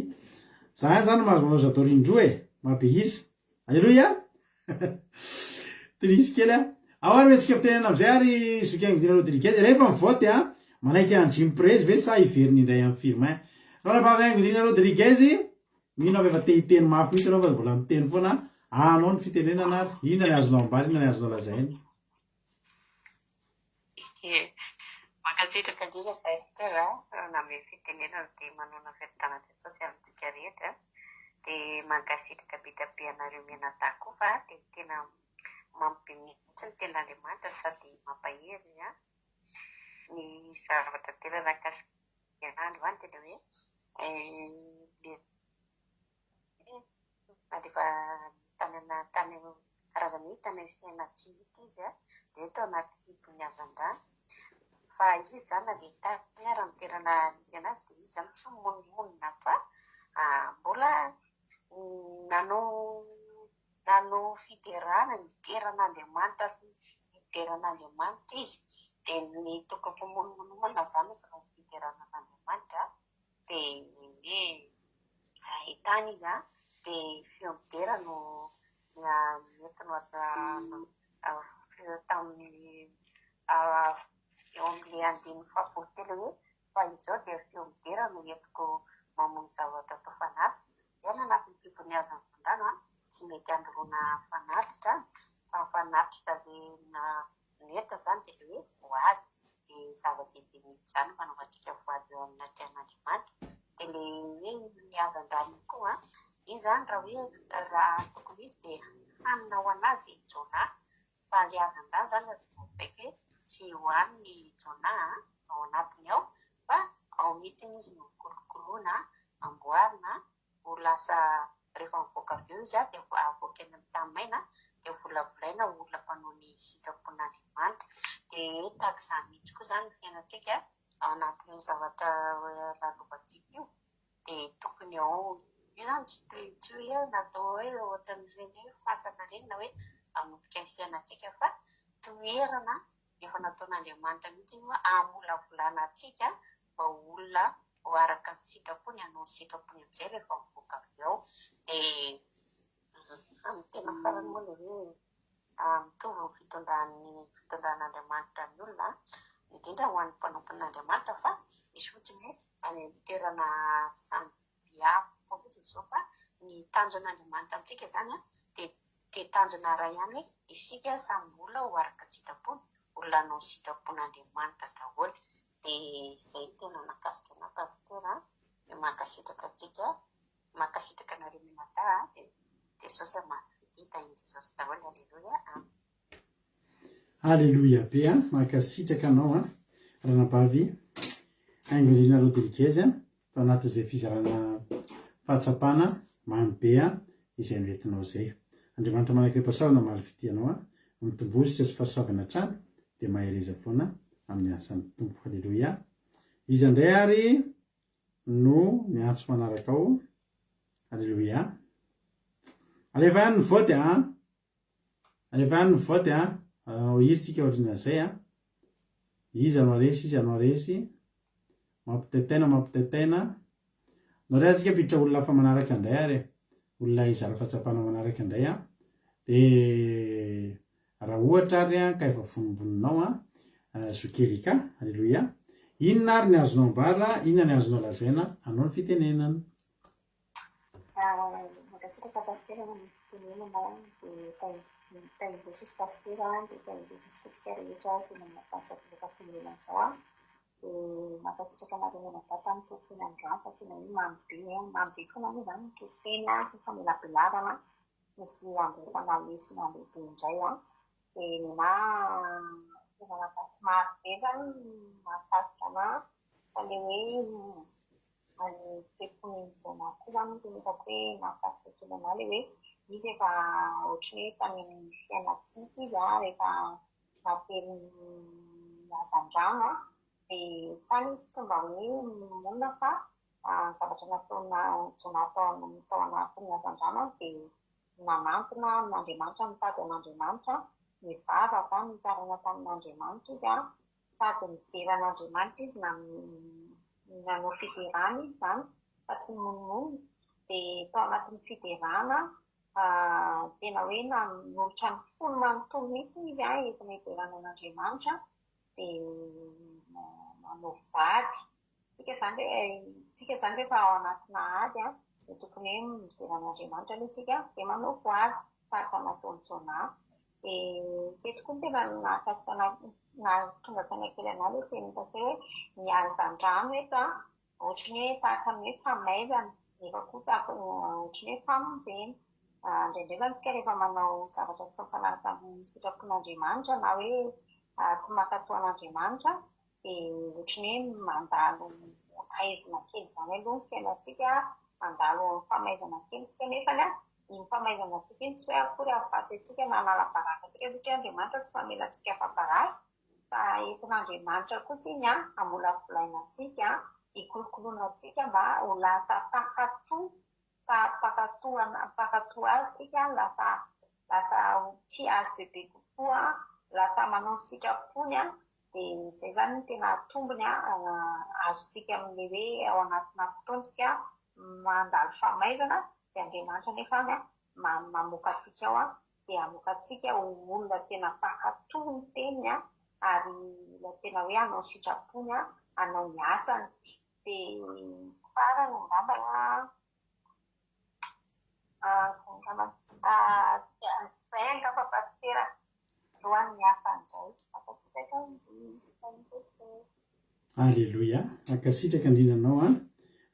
Za ihany zany mahazo manao j'adore indroa e, mahabe isa. Alléluia! Triche kely a. Ao ary mihetsika fitenenana amizay ary zoky Haingodina Rodriguez rehefa mivote a, manaiky an'i Jim Prezy ve sa hiverina indray amin'i Firmin? Ranabavy Haingodina Rodriguez, mino aho fa efa te hiteny mafy mihitsy ianao fa mbola miteny foana, anao ny fitenenana ary, inona ny azonao ambara, inona ny azonao lazaina? Ie, mankasitraka indrindra Pasteur a, nanome fitenenana dia manoana fiadanana Jesosy amintsika rehetra, dia mankasitraka be dia be anareo mianadahy koa fa dia tena mamy be mihitsy ny tenin'Andriamanitra sady mampahery an, ny zavatra tena nahakasika ahy androany dia ilay hoe ilay na dia efa tany tany karazany hoe tany amin'ny fiainana tsy hita izy dia tao anaty kibon'ny hazandrano. Fa izy izany na dia tany ary ny toerana nisy an'azy dia izy izany tsy mimonomonona fa mbola nanao nanao fiderana, nidera an'Andriamanitra, nidera an'Andriamanitra izy. Dia ny tokony fimonomononana izany no fiderana an'Andriamanitra. Dia hoe ahitana izy an, dia feo midera no nentiny tamin'ny eo amin'ilay andininy fahafolotelo hoe fa izao dia feo midera no entiko mamono zavatra atao fanatitra. Dia any anatin'ny kibon'ny hazandrano an, tsy mety andoroana fanatitra fa ny fanatitra ilay Nety izany dia ilay hoe voady. Dia zava-dehibe mihitsy izany ny fanaovantsika voady eo amin'ny atrehan'Andriamanitra. Dia ilay hoe ny hazandrano iny koa an, iny izany raha hoe raha tokony ho izy dia hanina ho an'azy i Jonah. Fa ilay hazandrano izany voabaiko hoe tsy hohanin'i Jonah an, ao anatiny ao, fa ao mihitsy izy no kolokoloina, amboarina, ho lasa rehefa mivoaka avy eo izy dia avoaka eny amin'ny tany maina dia volavolaina ho olona mpanao ny sitrapon'Andriamanitra. Dia tahaka izany mihitsy koa izany ny fiainantsika ao anatin'io zavatra lalovantsika io dia tokony ao io izany tsy toy tsy hoe natao hoe ohatran'ireny hoe fasana ireny na hoe hamotika ny fiainantsika fa toerana efa nataon'Andriamanitra mihitsy io hamolavolana antsika mba ho olona ho araka ny sitrapony, hanao ny sitrapony amin'izay rehefa mivoaka avy ao. Dia amin'ny tena farany moa ilay hoe mitovy ny fitondran'ny fitondran'Andriamanitra ny olona, indrindra ho an'ny mpanompon'Andriamanitra fa misy fotsiny hoe any amin'ny toerana samy hafa fotsiny izao fa ny tanjon'Andriamanitra amintsika izany dia Dia tanjona iray ihany hoe isika samy mbola ho araka sitrapony, olona hanao ny sitrapon'Andriamanitra daholo. Dia izay no tena nahakasika anah Pasitera a! Dia mankasitraka antsika, mankasitraka anareo mianadahy a! Dia Jesosy hamaly fitia, tahin'i Jesosy daholo, Aleloia, Amen. Aleloia be a! Mankasitraka anao a! Ranabavy Haingo Rodriguez a! Tao anatin'izay fizarana fahatsapana mamy be a izay noentinao izay. Andriamanitra manakirem-pahasoavana hamaly fitia anao a! Mitombositra sy fahasoavana hatrany dia mahereza foana amin'ny asan'ny Tompo. Aleloia! Iza indray ary no miantso manaraka ao? Aleloia! Alefa ihany ny vote a! Alefa ihany ny vote a! Hanao hira tsika aorianan'izay a! Iza no haresy, iza no haresy? Mampitaitaina, mampitaitaina. Andao indray tsika hampiditra olona hafa manaraka indray ary e. Olona hizara fahatsapana manaraka indray an. Dia raha ohatra ary an, ka efa vonombononao an, Zoky Erika, Alléluia. Inona ary ny azonao ambara, inona ny azonao lazaina, anao ny fitenenana. Mankasitraka Pasitera nanome fitenenana dia tahin'i Jesosy Pasitera dia tahin'i Jesosy koa tsika rehetra izay manana fahasoavana fitenenana izao dia mankasitraka anareo mianadahy tamin'ny toriteny androany fa tena hoe mamy be mamy be foana moa izany ny toriteny sy ny famelabelarana. Misy andraisana lesona lehibe indray an. Dia nena tena mahakasika, maro be izany ny mahakasika anà fa ilay hoe ny toe-pon'i Jonah koa izany no tena hitako hoe nahakasika kely anà ilay hoe izy efa ohatran'ny hoe tany amin'ny fiainan-tsy hita izy an, rehefa natelin'ny hazandrano an, dia tany izy tsy mba hoe nimonomonona fa ny zavatra nataon'i Jonah tao tao anatin'ny hazandrano dia nanantona an'Andriamanitra, nitady an'Andriamanitra, nivavaka, nitaraina tamin'Andriamanitra izy, sady nidera an'Andriamanitra izy, nanao fiderana izy izany fa tsy nimonomonona. Dia tao anatin'ny fiderana, tena hoe nanolotra ny fony manontolo mihitsy izy entina hiderana an'Andriamanitra, dia nanao vady. Tsika izany re, tsika izany rehefa ao anatina ady an, dia tokony hoe midera an'Andriamanitra aloha tsika, dia manao voady tahaka ny nataon'i Jonah. Dia teto koa no tena nahakasika anà, nahatonga saina kely anà ilay tenin'i Pasitera hoe ny hazandrano eto an, ohatran'ny hoe tahaka ny hoe famaizana, nefa koa tahaka ohatran'ny hoe famonjena. Indraindray izany tsika rehefa manao zavatra tsy mifanaraka amin'ny sitrapon'Andriamanitra na hoe tsy mankatò an'Andriamanitra, dia ohatran'ny hoe mandalo haizina kely izany aloha ny fiainantsika, mandalo famaizana kely isika nefany an, iny famaizana antsika iny tsy hoe akory hahafaty antsika na hanala baraka antsika satria Andriamanitra tsy mamela antsika afa-baraka fa entin'Andriamanitra kosa iny an, hamolavolaina antsika, hikolokoloana antsika mba ho lasa mpankatò mpankatò mpankatò azy isika, lasa lasa ho tia azy bebe kokoa, lasa manao ny sitrapony an, Dia izay izany no tena tombony azontsika amin'ilay hoe ao anatina fotoantsika mandalo famaizana dia Andriamanitra anefa any mamoaka antsika ao dia hamoaka antsika ho olona tena mpankatò ny teniny ary olona tena hoe hanao ny sitrapony, hanao ny asany. Dia farany angamba Izay angamba. Izay angamba Pasitera. Androany hafa indray. Mankasitraka indrindra. Aleloia. Mankasitraka indrindra anao an,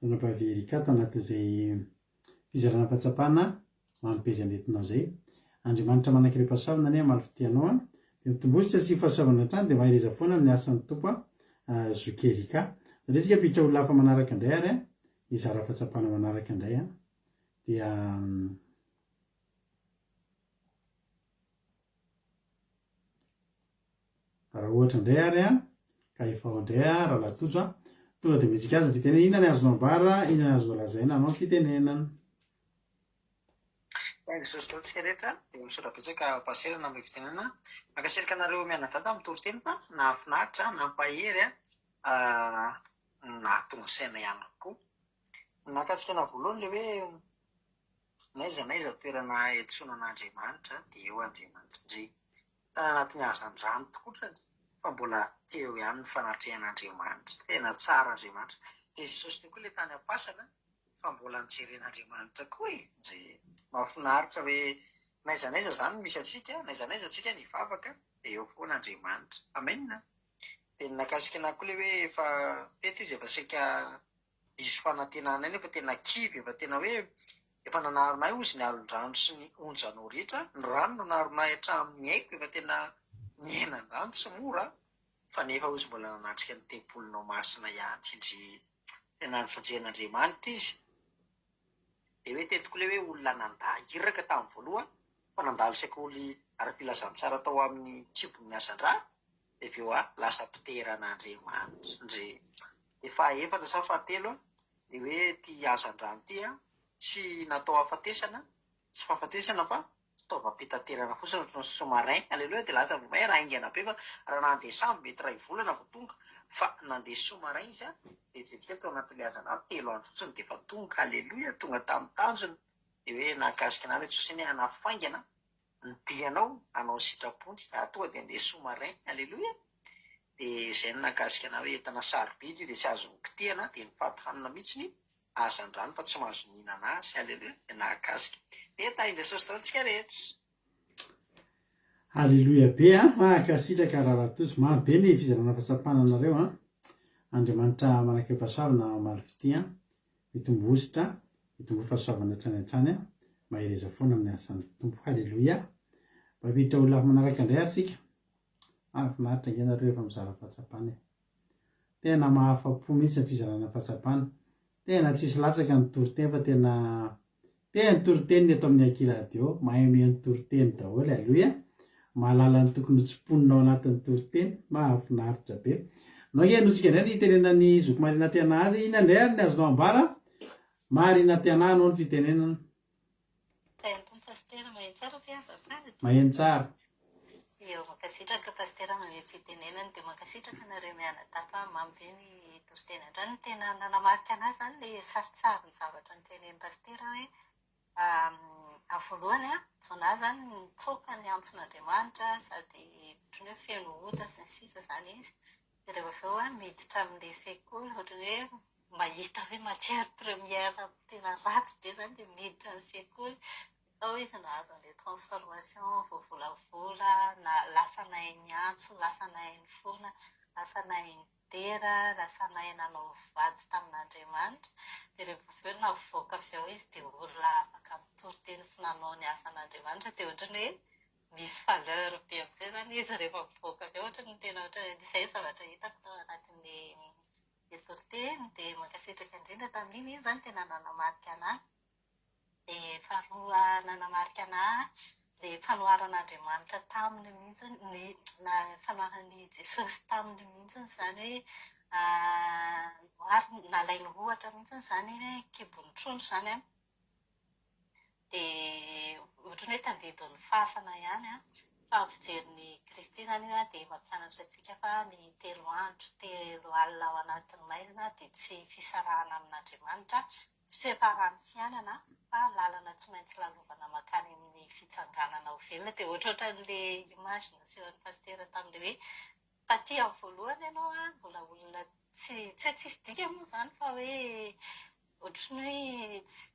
Ranabavy Ericka tao anatin'izay fizarana fahatsapana mamy be izay nentinao izay. Andriamanitra manan-karem-pahasoavana anie hamaly fitia anao an. Dia mitombositra sy fahasoavana hatrany dia mahereza foana amin'ny asan'ny Tompo an, Zoky Ericka. Aleo isika hampiditra olona hafa manaraka indray ary an. Hizara fahatsapana manaraka indray an. Dia Raha ohatra indray ary an, ka efa ao indray an, Rahalahy Tojo an, tonga dia mihetsika azy ny fitenenana, inona ny azonao ambara, inona ny azonao lazaina hanao ny fitenenana. Jesosy daholo tsika rehetra dia misaotra betsaka Pasitera nanome fitenenana. Mankasitraka anareo mianadahy tamin'ny toriteny fa nahafinaritra, nampahery, nahatonga saina ihany koa. Ny nahakasika anah voalohany ilay hoe n'aiza n'aiza toerana iantsoana an'Andriamanitra dia eo Andriamanitra. Ndry tany anatin'ny hazandrano tokotrany fa mbola teo ihany ny fanatrehan'Andriamanitra. Tena tsara Andriamanitra. Dia Jesosy teo koa ilay tany am-pasana fa mbola nijeren'Andriamanitra koa e! Ndry mahafinaritra hoe n'aiza n'aiza izany misy antsika, n'aiza n'aiza antsika nivavaka dia eo foana Andriamanitra. Amen! Dia ny nahakasika anah koa ilay hoe efa teto izy efa saika diso fanantenana iny, efa tena kivy, efa tena hoe efa nanarona ahy hozy ny alon-drano sy ny onjanao rehetra, ny rano nanarona ahy hatramin'ny aiko, efa tena niaina ny rano tsy mora fa nefa hozy mbola nanatrika ny tempolinao masina ihany, ndry tena nifanjehan'Andriamanitra izy. Dia hoe teto koa ilay hoe olona nandà iraka tamin'ny voalohany fa nandalo sekoly ara-pilazantsara tao amin'ny kibon'ny hazandrano dia avy eo lasa mpitera an'Andriamanitra. Ndry. Dia fahaefatra sa fahatelo dia hoe ity hazandrano ity tsy natao hahafatesana, tsy fahafatesana fa fitaovam-pitaterana fotsiny ohatran'ny sous-marin, aleloia, dia lasa vao may raha haingana be fa raha nandeha sambo mety iray volana vao tonga fa nandeha sous-marin izy an, vetivety kely tao anatin'ilay hazandrano, telo andro fotsiny dia efa tonga, aleloia, tonga tamin'ny tanjona, dia hoe nahakasika anah ilay Jesosy anie hanafaingana ny dianao hanao ny sitrapony, raha tonga dia handeha sous-marin, aleloia, dia izay no nahakasika anah hoe entana sarobidy io dia tsy azo nokitihana dia nifaty hanina mihitsy hazandrano fa tsy mahazo mihinana azy, Aleloia, dia nahakasika. Dia tahin'i Jesosy daholo tsika rehetra. Aleloia be a! Mankasitraka Rahalahy Tojo. Mamy be ny fizarana fahatsapana anareo a! Andriamanitra manakeo-pahasoavana mamaly fitia, mitombo hosotra, mitomboa fahasoavana hatrany hatrany a! Mahereza foana amin'ny asan'ny Tompo. Haleloia. Mbola miditra olona hafa manaraka indray ary tsika. Mahafinaritra ange nareo rehefa mizara fahatsapana e. Tena mahafa-po mihitsy ny fizarana fahatsapana. Tena tsisy latsaka ny toriteny fa tena tena toriteny ny eto amin'ny Aky Radio. Mahay mihaino toriteny daholo. Aleloia. Mahalala ny tokony ho tsimponina ao anatin'ny toriteny. Mahafinaritra be. Nao ange henointsika indray ny hitenenan'i Zoky Marina Tiana azy. Inona indray ary ny azonao ambara? Marina Tiana anao ny fitenenana. Tahin'ny Tompo Pasitera, maheno tsara ve azafady? Maheno tsara. Eo, mankasitraka Pasitera nanome fitenenana, dia mankasitraka anareo mianadahy fa mamy be ny toriteny androany. Ny tena nanamarika an'ahy izany ilay saritsarin'ny zavatra notenenin'i Pasitera hoe amin'ny voalohany Jonah izany nitsoaka ny antson'Andriamanitra sady ohatran'ny hoe feno ota sy ny sisa izany izy. Dia rehefa avy eo miditra amin'ilay sekoly ohatran'ny hoe mahita hoe matière première tena ratsy be izany dia miditra ny sekoly. Tao izy nahazo an'ilay transformation voavolavola, na lasa nahay niantso, lasa nahay nifona, lasa nahay nidera, lasa nahay nanao voady tamin'Andriamanitra. Dia rehefa avy eo navoaka avy ao izy dia olona afaka mitory teny sy nanao ny asan'Andriamanitra. Dia ohatran'ny hoe misy valeur be amin'izay izany izy rehefa mivoaka avy ao, ohatran'ny tena ohatran'ny izay zavatra hitako tao anatin'ny toriteny. Dia mankasitraka indrindra tamin'iny, iny izany tena nanamarika an'ahy. Dia faharoa nanamarika an'ahy ilay fanoharan'Andriamanitra taminy mihitsy, ny na fanoharan'i Jesosy taminy mihitsy izany hoe nohariny, nalainy ohatra mihitsy izany hoe kibon'ny trondro izany an, dia ohatran'ny hoe tandindon'ny fasana ihany an, fa ny fijerin'i Kristy izany dia mampianatra antsika fa ny telo andro telo alina ao anatin'ny maizina dia tsy fisarahana amin'Andriamanitra, tsy fiafaran'ny fiainana fa lalana tsy maintsy lalovana mankany amin'ny fitsanganana ho velona. Dia ohatrohatran'ilay image nasehon'ny pasitera tamin'ilay hoe taty amin'ny voalohany ianao an, mbola olona tsy tsy hoe tsisy dikany moa izany fa hoe ohatran'ny hoe tsy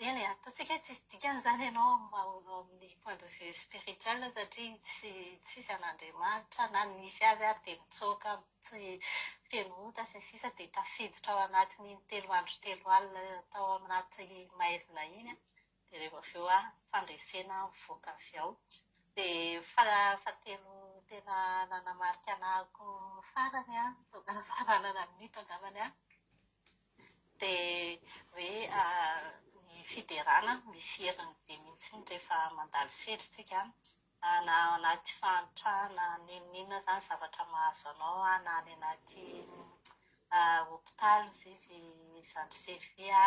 Eny e, ataontsika hoe tsisy dikany izany ianao amin'ny point de vue spirituel satria tsy tsisy an'Andriamanitra na nisy azy ary dia nitsoaka tsy feno ota sy ny sisa dia tafiditra ao anatin'iny telo andro telo alina tao anaty maizina iny dia rehefa avy eo fandresena mivoaka avy ao. Dia fahatelo tena nanamarika anah koa farany an, faranana amin'ito angambany an, Dia hoe ny fiderana misy heriny be mihitsy rehefa mandalo sedra isika, na ao anaty fahantrana, n'inon'inona izany zavatra mahazo anao, na any anaty hopitaly hozy izy zandry Sylvie,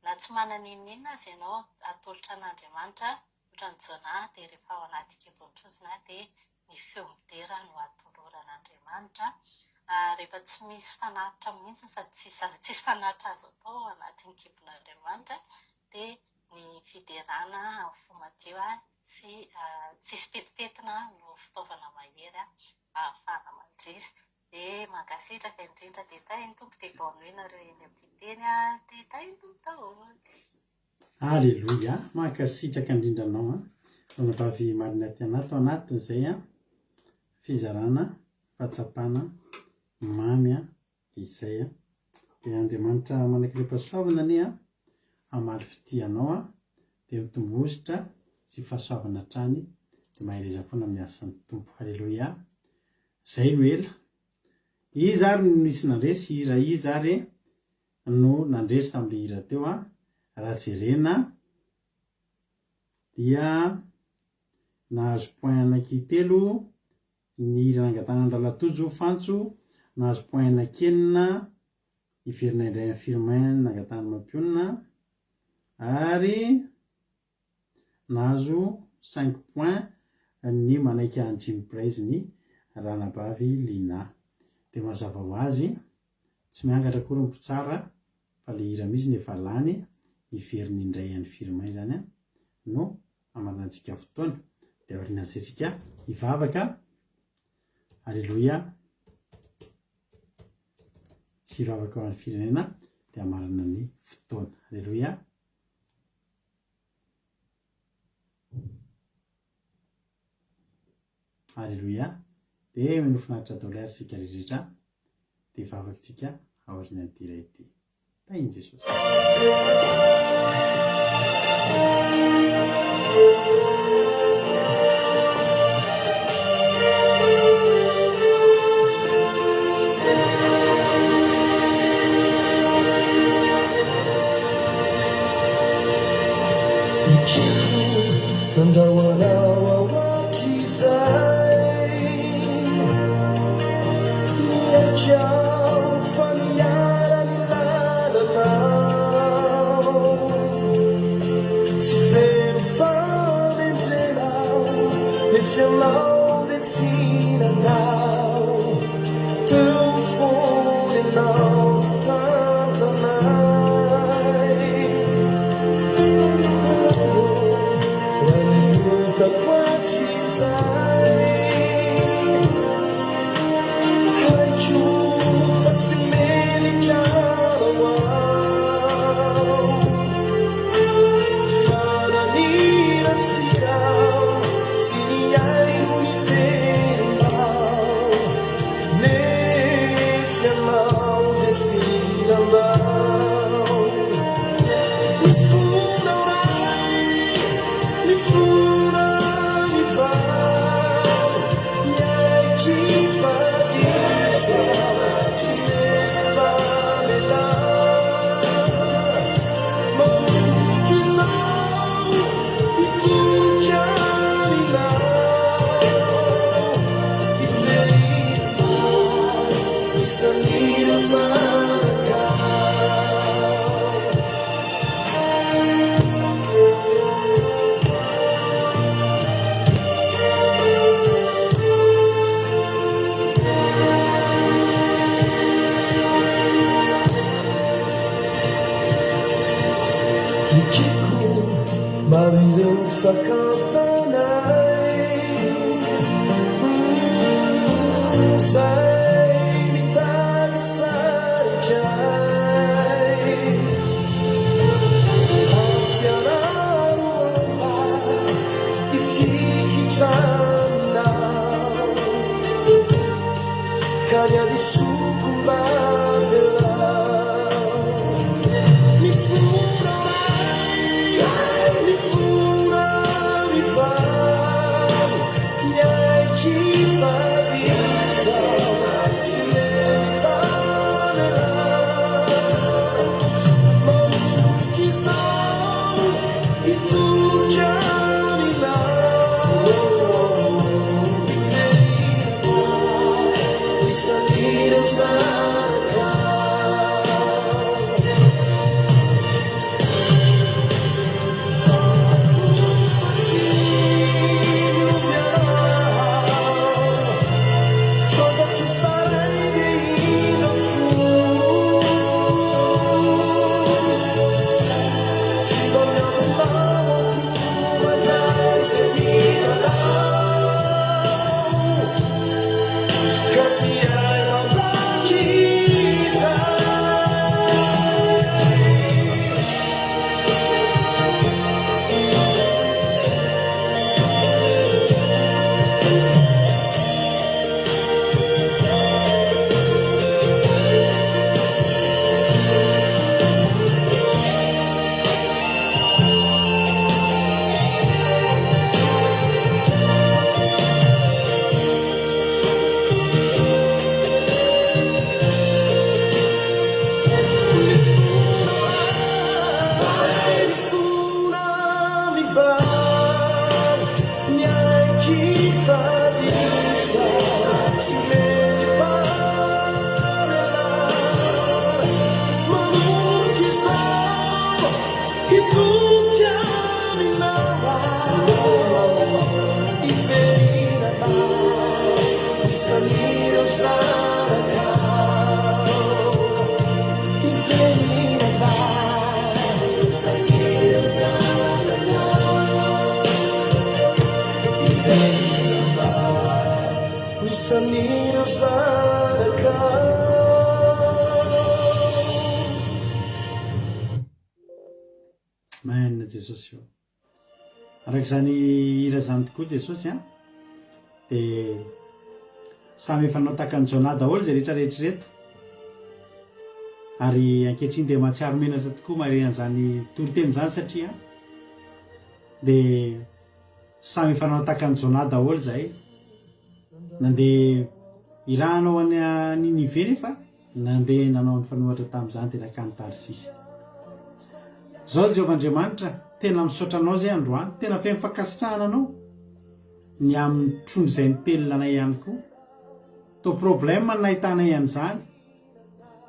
na tsy manana n'inon'inona aza ianao atolotra an'Andriamanitra, Ohatran'i Jonah dia rehefa ao anaty kibon'ny trozona dia ny feo midera no atoloran'Andriamanitra. Rehefa tsy misy fanatitra mihitsy sady tsisy tsisy fanatitra azo atao ao anatin'ny kibon'Andriamanitra dia ny fiderana amin'ny fo madio sy tsisy petipetina no fitaovana mahery ahafahana mandresy. Dia mankasitraka indrindra dia tahin'ny Tompo dia bonne nuit nareo eny am-piteny dia tahin'ny Tompo daholo. Aleloia! Mankasitraka indrindra anao an! Ranabavy Marina Tiana ato anatin'izay an, fizarana fahatsapana mamy an, izay an. Dia Andriamanitra manakirem-pahasoavana anie an, hamaly fitia anao an, dia mitombohosotra sy fahasoavana hatrany, dia mahereza foana amin'ny asan'ny Tompo. Aleloia! Izay no ela. Iza ary no nisy nandresy? Hira iza ary e? no nandresy tamin'ilay hira teo an, raha jerena dia nahazo point anankitelo ny hira nangatanan'i Ralatojo Fantso, nahazo point anankenina hiverina indray amin'i Firmin nangatahan'i Mampionona ary Nahazo cinq points ny manaiky an'i Jim Praise ny ranabavy Lina. Dia mazava ho azy, tsy miangatra akory ny mpitsara fa le hira mihitsy no efa lany, hiverina indray any Firmin izany no hamaranantsika fotoana. Dia aorianan'izay tsika hivavaka. Aleloia. Sy hivavaka ho an'ny firenena dia hamarana ny fotoana. Aleloia. Aleloia. Dia mino finaritra daholo ary isika rehetra. Dia vavaka tsika aorianan'ity iray ity. Tahin'i Jesosy. Ekeko nandao anao aho hatrizay. Miaiky aho fa niala ny lalanao. Tsy feno fahendrena aho, nefa ianao dia tsy nandao. Teo foana ianao nitantana ahy. Ray ô, raha ny otako hatrizay. Haiko fa tsy mendrika anao aho. Fa naniratsira aho, tsy nihaino ny teninao. Nefa ianao dia tsy nandao. Mifona aho Ray, mifona, mifona. Miaiky fa diso aho, tsy mety mpamela. Manomboka izao, hitodika aminao. Hiverina isan'ireo zanakao. Ekeko maro ireo fakam-panahy Izay mitady hisarika ahy. Ampianaro aho mba hifikitra aminao. Ka ny hadisoko mba avelao. Mifona Ray, mifona mifano, miaiky fa diso aho, tsy mety mpamelà. Manomboka izao, hitoky aminao. Hiverina isan'ireo zanakao. Fantatro fa tsy miovy ianao. Fantatro fa Ray dia hila fo. Tsy mba miambina aho koa izay mila anao. Ka tia ahy mandrakizay. Amen Jesosy ô. Araka izany hira izany tokoa Jesosy an, dia samy efa nanao tahaka an'i Jonah daholo izay rehetra rehetra ireto. Ary ankehitriny dia mahatsiaro menatra tokoa mahare an'izany toriteny izany satria dia samy efa nanao tahaka an'i Jonah daholo izahay. Nandeha irahana ho any Ninive nefa nandeha nanao ny fanohatra tamin'izany dia nankany Tarsisy. Zao Jehovah Andriamanitra, tena misaotra Anao izay androany, tena feno fankasitrahana Anao ny amin'ny trondro izay nitelina anay ihany koa. Toa problème ny nahitanay an'izany,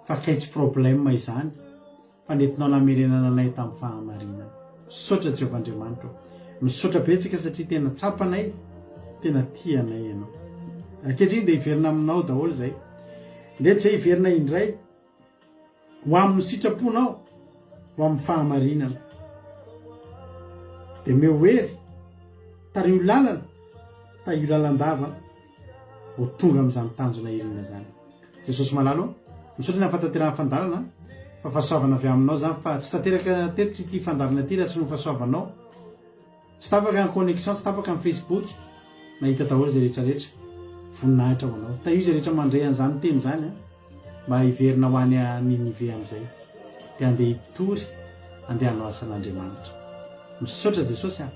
fa kay tsy problème izany fa nentinao namerenana anay tamin'ny fahamarinana. Misaotra Jehovah Andriamanitra ô. Misaotra betsaka satria tena tsapanay, tena tia anay Ianao. Ankehitriny dia hiverina aminao daholo izay. Ndreto izay hiverina indray. Ho amin'ny sitraponao, ho amin'ny fahamarinana. Dia omeo hery, tariho lalana, tahio lalandava ho tonga amin'izany tanjona irina izany. Jesosy malala ô, misaotra ny amin'ny fahatanterahan'ny fandaharana fa fahasoavana avy aminao izany fa tsy tanteraka teto ity fandaharana ity raha tsy noho fahasoavanao. Tsy tapaka ny connexion, tsy tapaka ny Facebook, nahita daholo izay rehetra rehetra. Voninahitra ho anao. Tahio izay rehetra mandre an'izany teny izany an, mba hiverina ho any Ninive amin'izay. Dia handeha hitory, handeha hanao asan'Andriamanitra. Misaotra Jesosy an.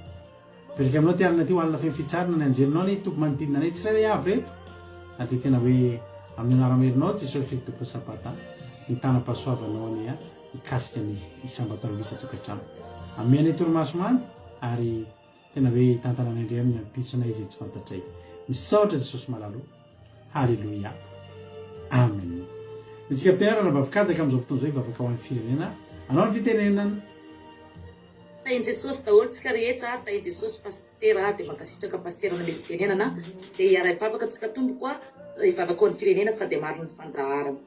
Mipetraka aminao ity alina ity ho alina feno fitsarana ny anjelinao anie hitoby manodidina anay tsirairay avy reto. Ary dia tena hoe amin'ny anara-merinao Jesosy Kristy Tompon'ny Sabata, ny tanam-pahasoavanao anie an. hikasika ny isam-batan'olona isan-tokantrano. Hanome anay torimaso mamy ary tena hoe hitantana anay indray amin'ny ampitsonay izay tsy fantatray. Misaotra Jesosy malala o. Haleloia. Amen. Mitsika fitenenana Ranabavy Kadaka amin'izao fotoana izao hivavaka ho an'ny firenena. Anao ny fitenenana. Tahin'i Jesosy daholo tsika rehetra a, tahin'i Jesosy Pasitera a, dia mankasitraka Pasitera nanome fitenenana, dia hiara-hivavaka tsika tompoko a, hivavaka ho an'ny firenena sady hamaro ny fandaharana.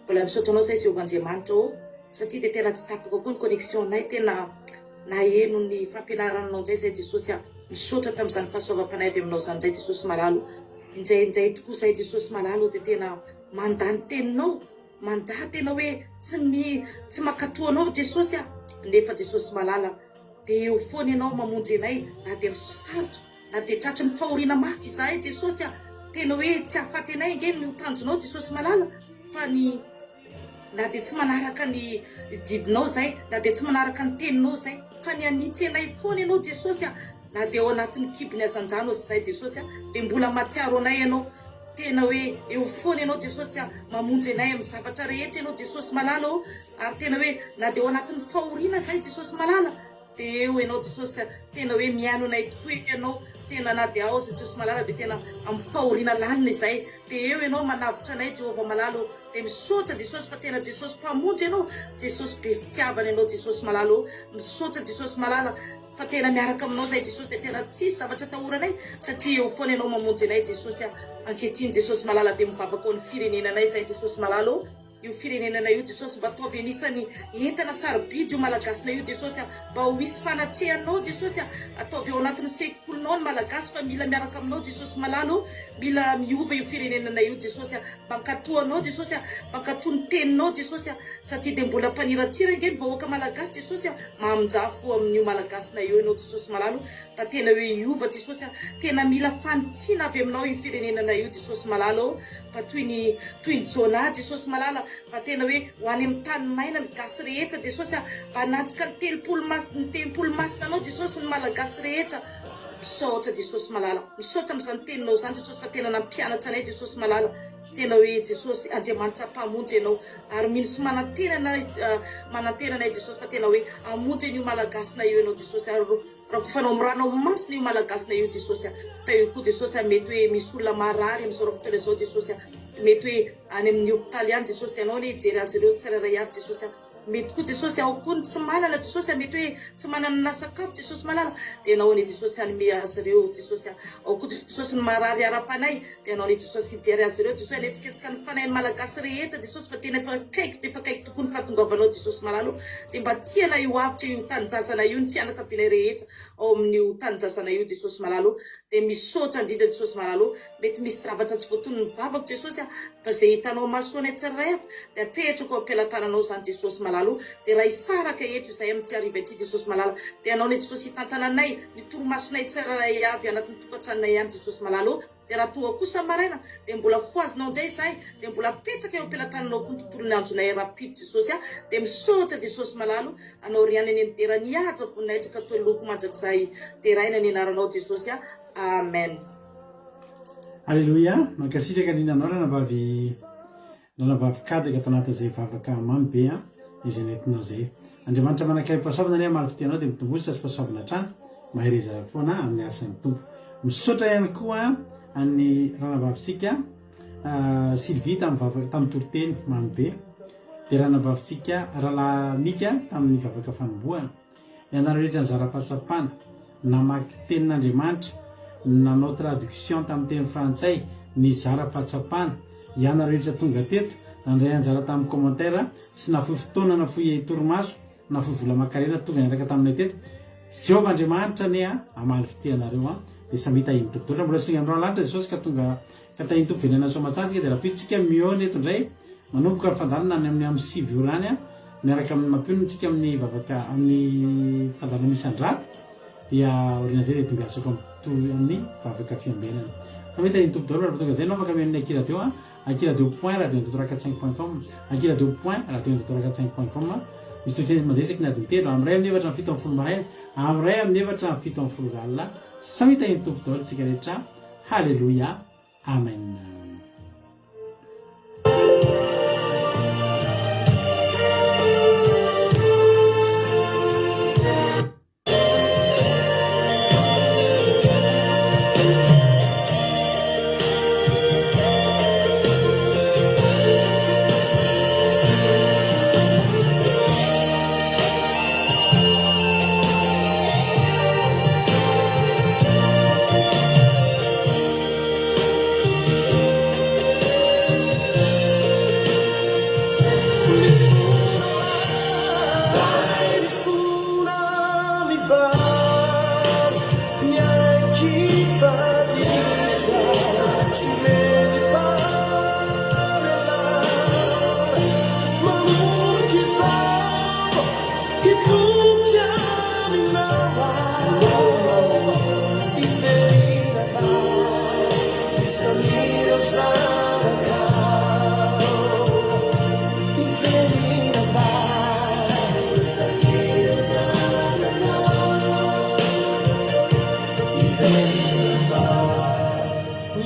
Mbola misaotra anao zay Jehovah Andriamanitra ô, satria dia tena tsy tapaka koa ny connexion nay, tena naheno ny fampianaranao indray zay Jesosy a, misaotra tamin'izany fahasoavam-panahy avy aminao izany indray Jesosy malala ô, indraindray tokoa zay Jesosy malala ô dia tena mandà ny teninao, mandà tena hoe tsy mi tsy mankatoa anao Jesosy a, nefa Jesosy malala dia eo foana ianao mamonjy anay na dia amin'ny sarotra Na dia tratry ny fahoriana mafy izahay Jesosy a, tena hoe tsy hahafaty anay ange ny ho tanjonao Jesosy malala fa ny na dia tsy manaraka ny didinao izay, na dia tsy manaraka ny teninao izay, fa ny hanitsy anay foana ianao Jesosy a, na dia ao anatin'ny kibon'ny hazandrano aza izahay Jesosy a, dia mbola mahatsiaro anay ianao, tena hoe eo foana ianao Jesosy a, mamonjy anay amin'ny zavatra rehetra ianao Jesosy malala ô, ary tena hoe na dia ao anatin'ny fahoriana izahay Jesosy malala, Dia eo ianao Jesosy a, tena hoe mihaino anay tokoa ianao, tena na dia ao aza Jesosy malala dia tena amin'ny fahoriana lalina izahay, dia eo ianao manavotra anay Jehovah malala ô, dia misaotra Jesosy fa tena Jesosy mpamonjy ianao, Jesosy be fitiavana ianao Jesosy malala ô, misaotra Jesosy malala fa tena miaraka aminao izahay Jesosy dia tena tsisy zavatra atahoranay satria eo foana ianao mamonjy anay Jesosy a, ankehitriny Jesosy malala dia mivavaka ho an'ny firenenanay izahay Jesosy malala ô. Io firenenanay io Jesosy mba ataovy anisany entana sarobidy io Malagasinay io Jesosy a mba ho hisy fanatrehanao Jesosy a ataovy ao anatin'ny sekolinao ny Malagasy fa mila miaraka aminao Jesosy malala o mila miova io firenenanay io Jesosy a mba ankatoa anao Jesosy a mba ankatoa ny teninao Jesosy a satria dia mbola mpaniratsira ange ny vahoaka Malagasy Jesosy a mamindrafo fo amin'io Malagasinay io ianao Jesosy malala o mba tena hoe hiova Jesosy a tena mila fanitsiana avy aminao io firenenanay io Jesosy malala o Mba toy ny toy ny Jonah Jesosy malala mba tena hoe ho any amin'ny tany maina ny gasy rehetra Jesosy a mba hanatrika ny telopolo mas ny tempoly masina anao Jesosy ny malagasy rehetra misaotra Jesosy malala misaotra amin'izany teninao izany Jesosy fa tena nampianatra anay Jesosy malala tena hoe Jesosy Andriamanitra mpamonjy ianao ary mino sy manantena anay manantena anay Jesosy fa tena hoe hamonjy an'io malagasinay io ianao Jesosy ary Rakofanao amin'ny ranao masina io Malagasy-na io Jesosy a! Tahio koa Jesosy a! Mety hoe misy olona marary amin'izao reo fotoana izao Jesosy a! Mety hoe any amin'ny hopitaly any Jesosy dia Anao anie hijery azy ireo tsirairay avy Jesosy a! Mety koa Jesosy ao koa ny tsy manana Jesosy a! Mety hoe tsy manana na sakafo Jesosy malala dia Anao anie Jesosy hanome azy ireo Jesosy a! Ao koa Jesosy ny marary ara-panahy dia Anao anie Jesosy hijery azy ireo Jesosy hanetsiketsika ny fanahin'ny Malagasy rehetra Jesosy fa tena efa akaiky dia efa akaiky tokoa ny fahatongavanao Jesosy malala o dia mba tianay ho avotra io tanindrazana io ny fianakavianay rehetra ao amin'io tanindrazana io Jesosy malala o dia misaotra indrindra Jesosy malala o mety misy zavatra tsy voatonon'ny vavako Jesosy a fa izay hitanao masoanay tsirairay avy dia apetrako eo am-pelatananao izany Jesosy malala o dia raha hisaraka eto izahay amin'ity hariva ity Jesosy malala dia Anao anie Jesosy hitantana anay ny torimasonay tsirairay avy anatin'ny tokantranonay ihany Jesosy malala o Dia raha tonga kosa ny maraina dia mbola fohazinao indray izahay dia mbola apetraka eo am-pelatananao koa ny tontolon'ny anjonay rahampitso Jesosy a! Dia misaotra Jesosy malalo anao ry any anie midera ny haja voninahitra ka toa loko mandrakizay deraina ny anaranao Jesosy a! Amen. Aleloia, mankasitraka indrindra anao ranabavy ranabavy Kadaka tanatin'izay vavaka mamy be an, izay nentinao izay. Andriamanitra manan-karim-pahasoavana anie hamaly fitia anao dia mitomboa sy fahasoavana hatrany. Mahereza foana amin'ny asan'ny Tompo. Misaotra ihany koa an'ny ranavavintsika Sylvie tamin'ny vavaka tamin'ny toriteny mamy be. Dia ranavavintsika Rahalahy Mika tamin'ny vavaka fanombohana. Ianareo rehetra nizara fahatsapana, namaky tenin'Andriamanitra, nanao traduction tamin'ny teny frantsay, nizara fahatsapana. Ianareo rehetra tonga teto, nandray anjara tamin'ny commentaire sy nafoy fotoana nafoy torimaso, Nafoy vola aman-karena tonga niaraka taminay teto. Jehovah Andriamanitra anie a, hamaly fitia anareo an. Dia samia tahin'ny Tompo daholo. Raha mbola tsy tonga androany lanitra Jesosy ka tonga ka tahin'ny Tompo venena soamantsara tsika dia rahampitso tsika mihaona eto indray manomboka ny fandaharana any amin'ny amin'ny 9 ora any an, miaraka amin'ny mampionona tsika amin'ny vavaka amin'ny fandaharana misandrato dia aorian'izay dia tonga asako amin'ny amin'ny vavaka fiambenana. Samia tahin'ny Tompo daholo raha tonga izay ianao afaka mihaino ny Akiradio an. Akiradio point radio un cinq point com Akiradio point radio un cinq point com Misy toriteny mandeha isaky ny adiny telo, amin'ny iray amin'ny efatra amin'ny 17 maraina, amin'ny iray amin'ny efatra amin'ny 17 ora alina. Samy tahin'ny Tompo daholo tsika rehetra. Haleloia. Amen.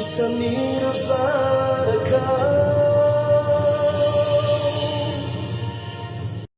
Isan'ireo zanakao.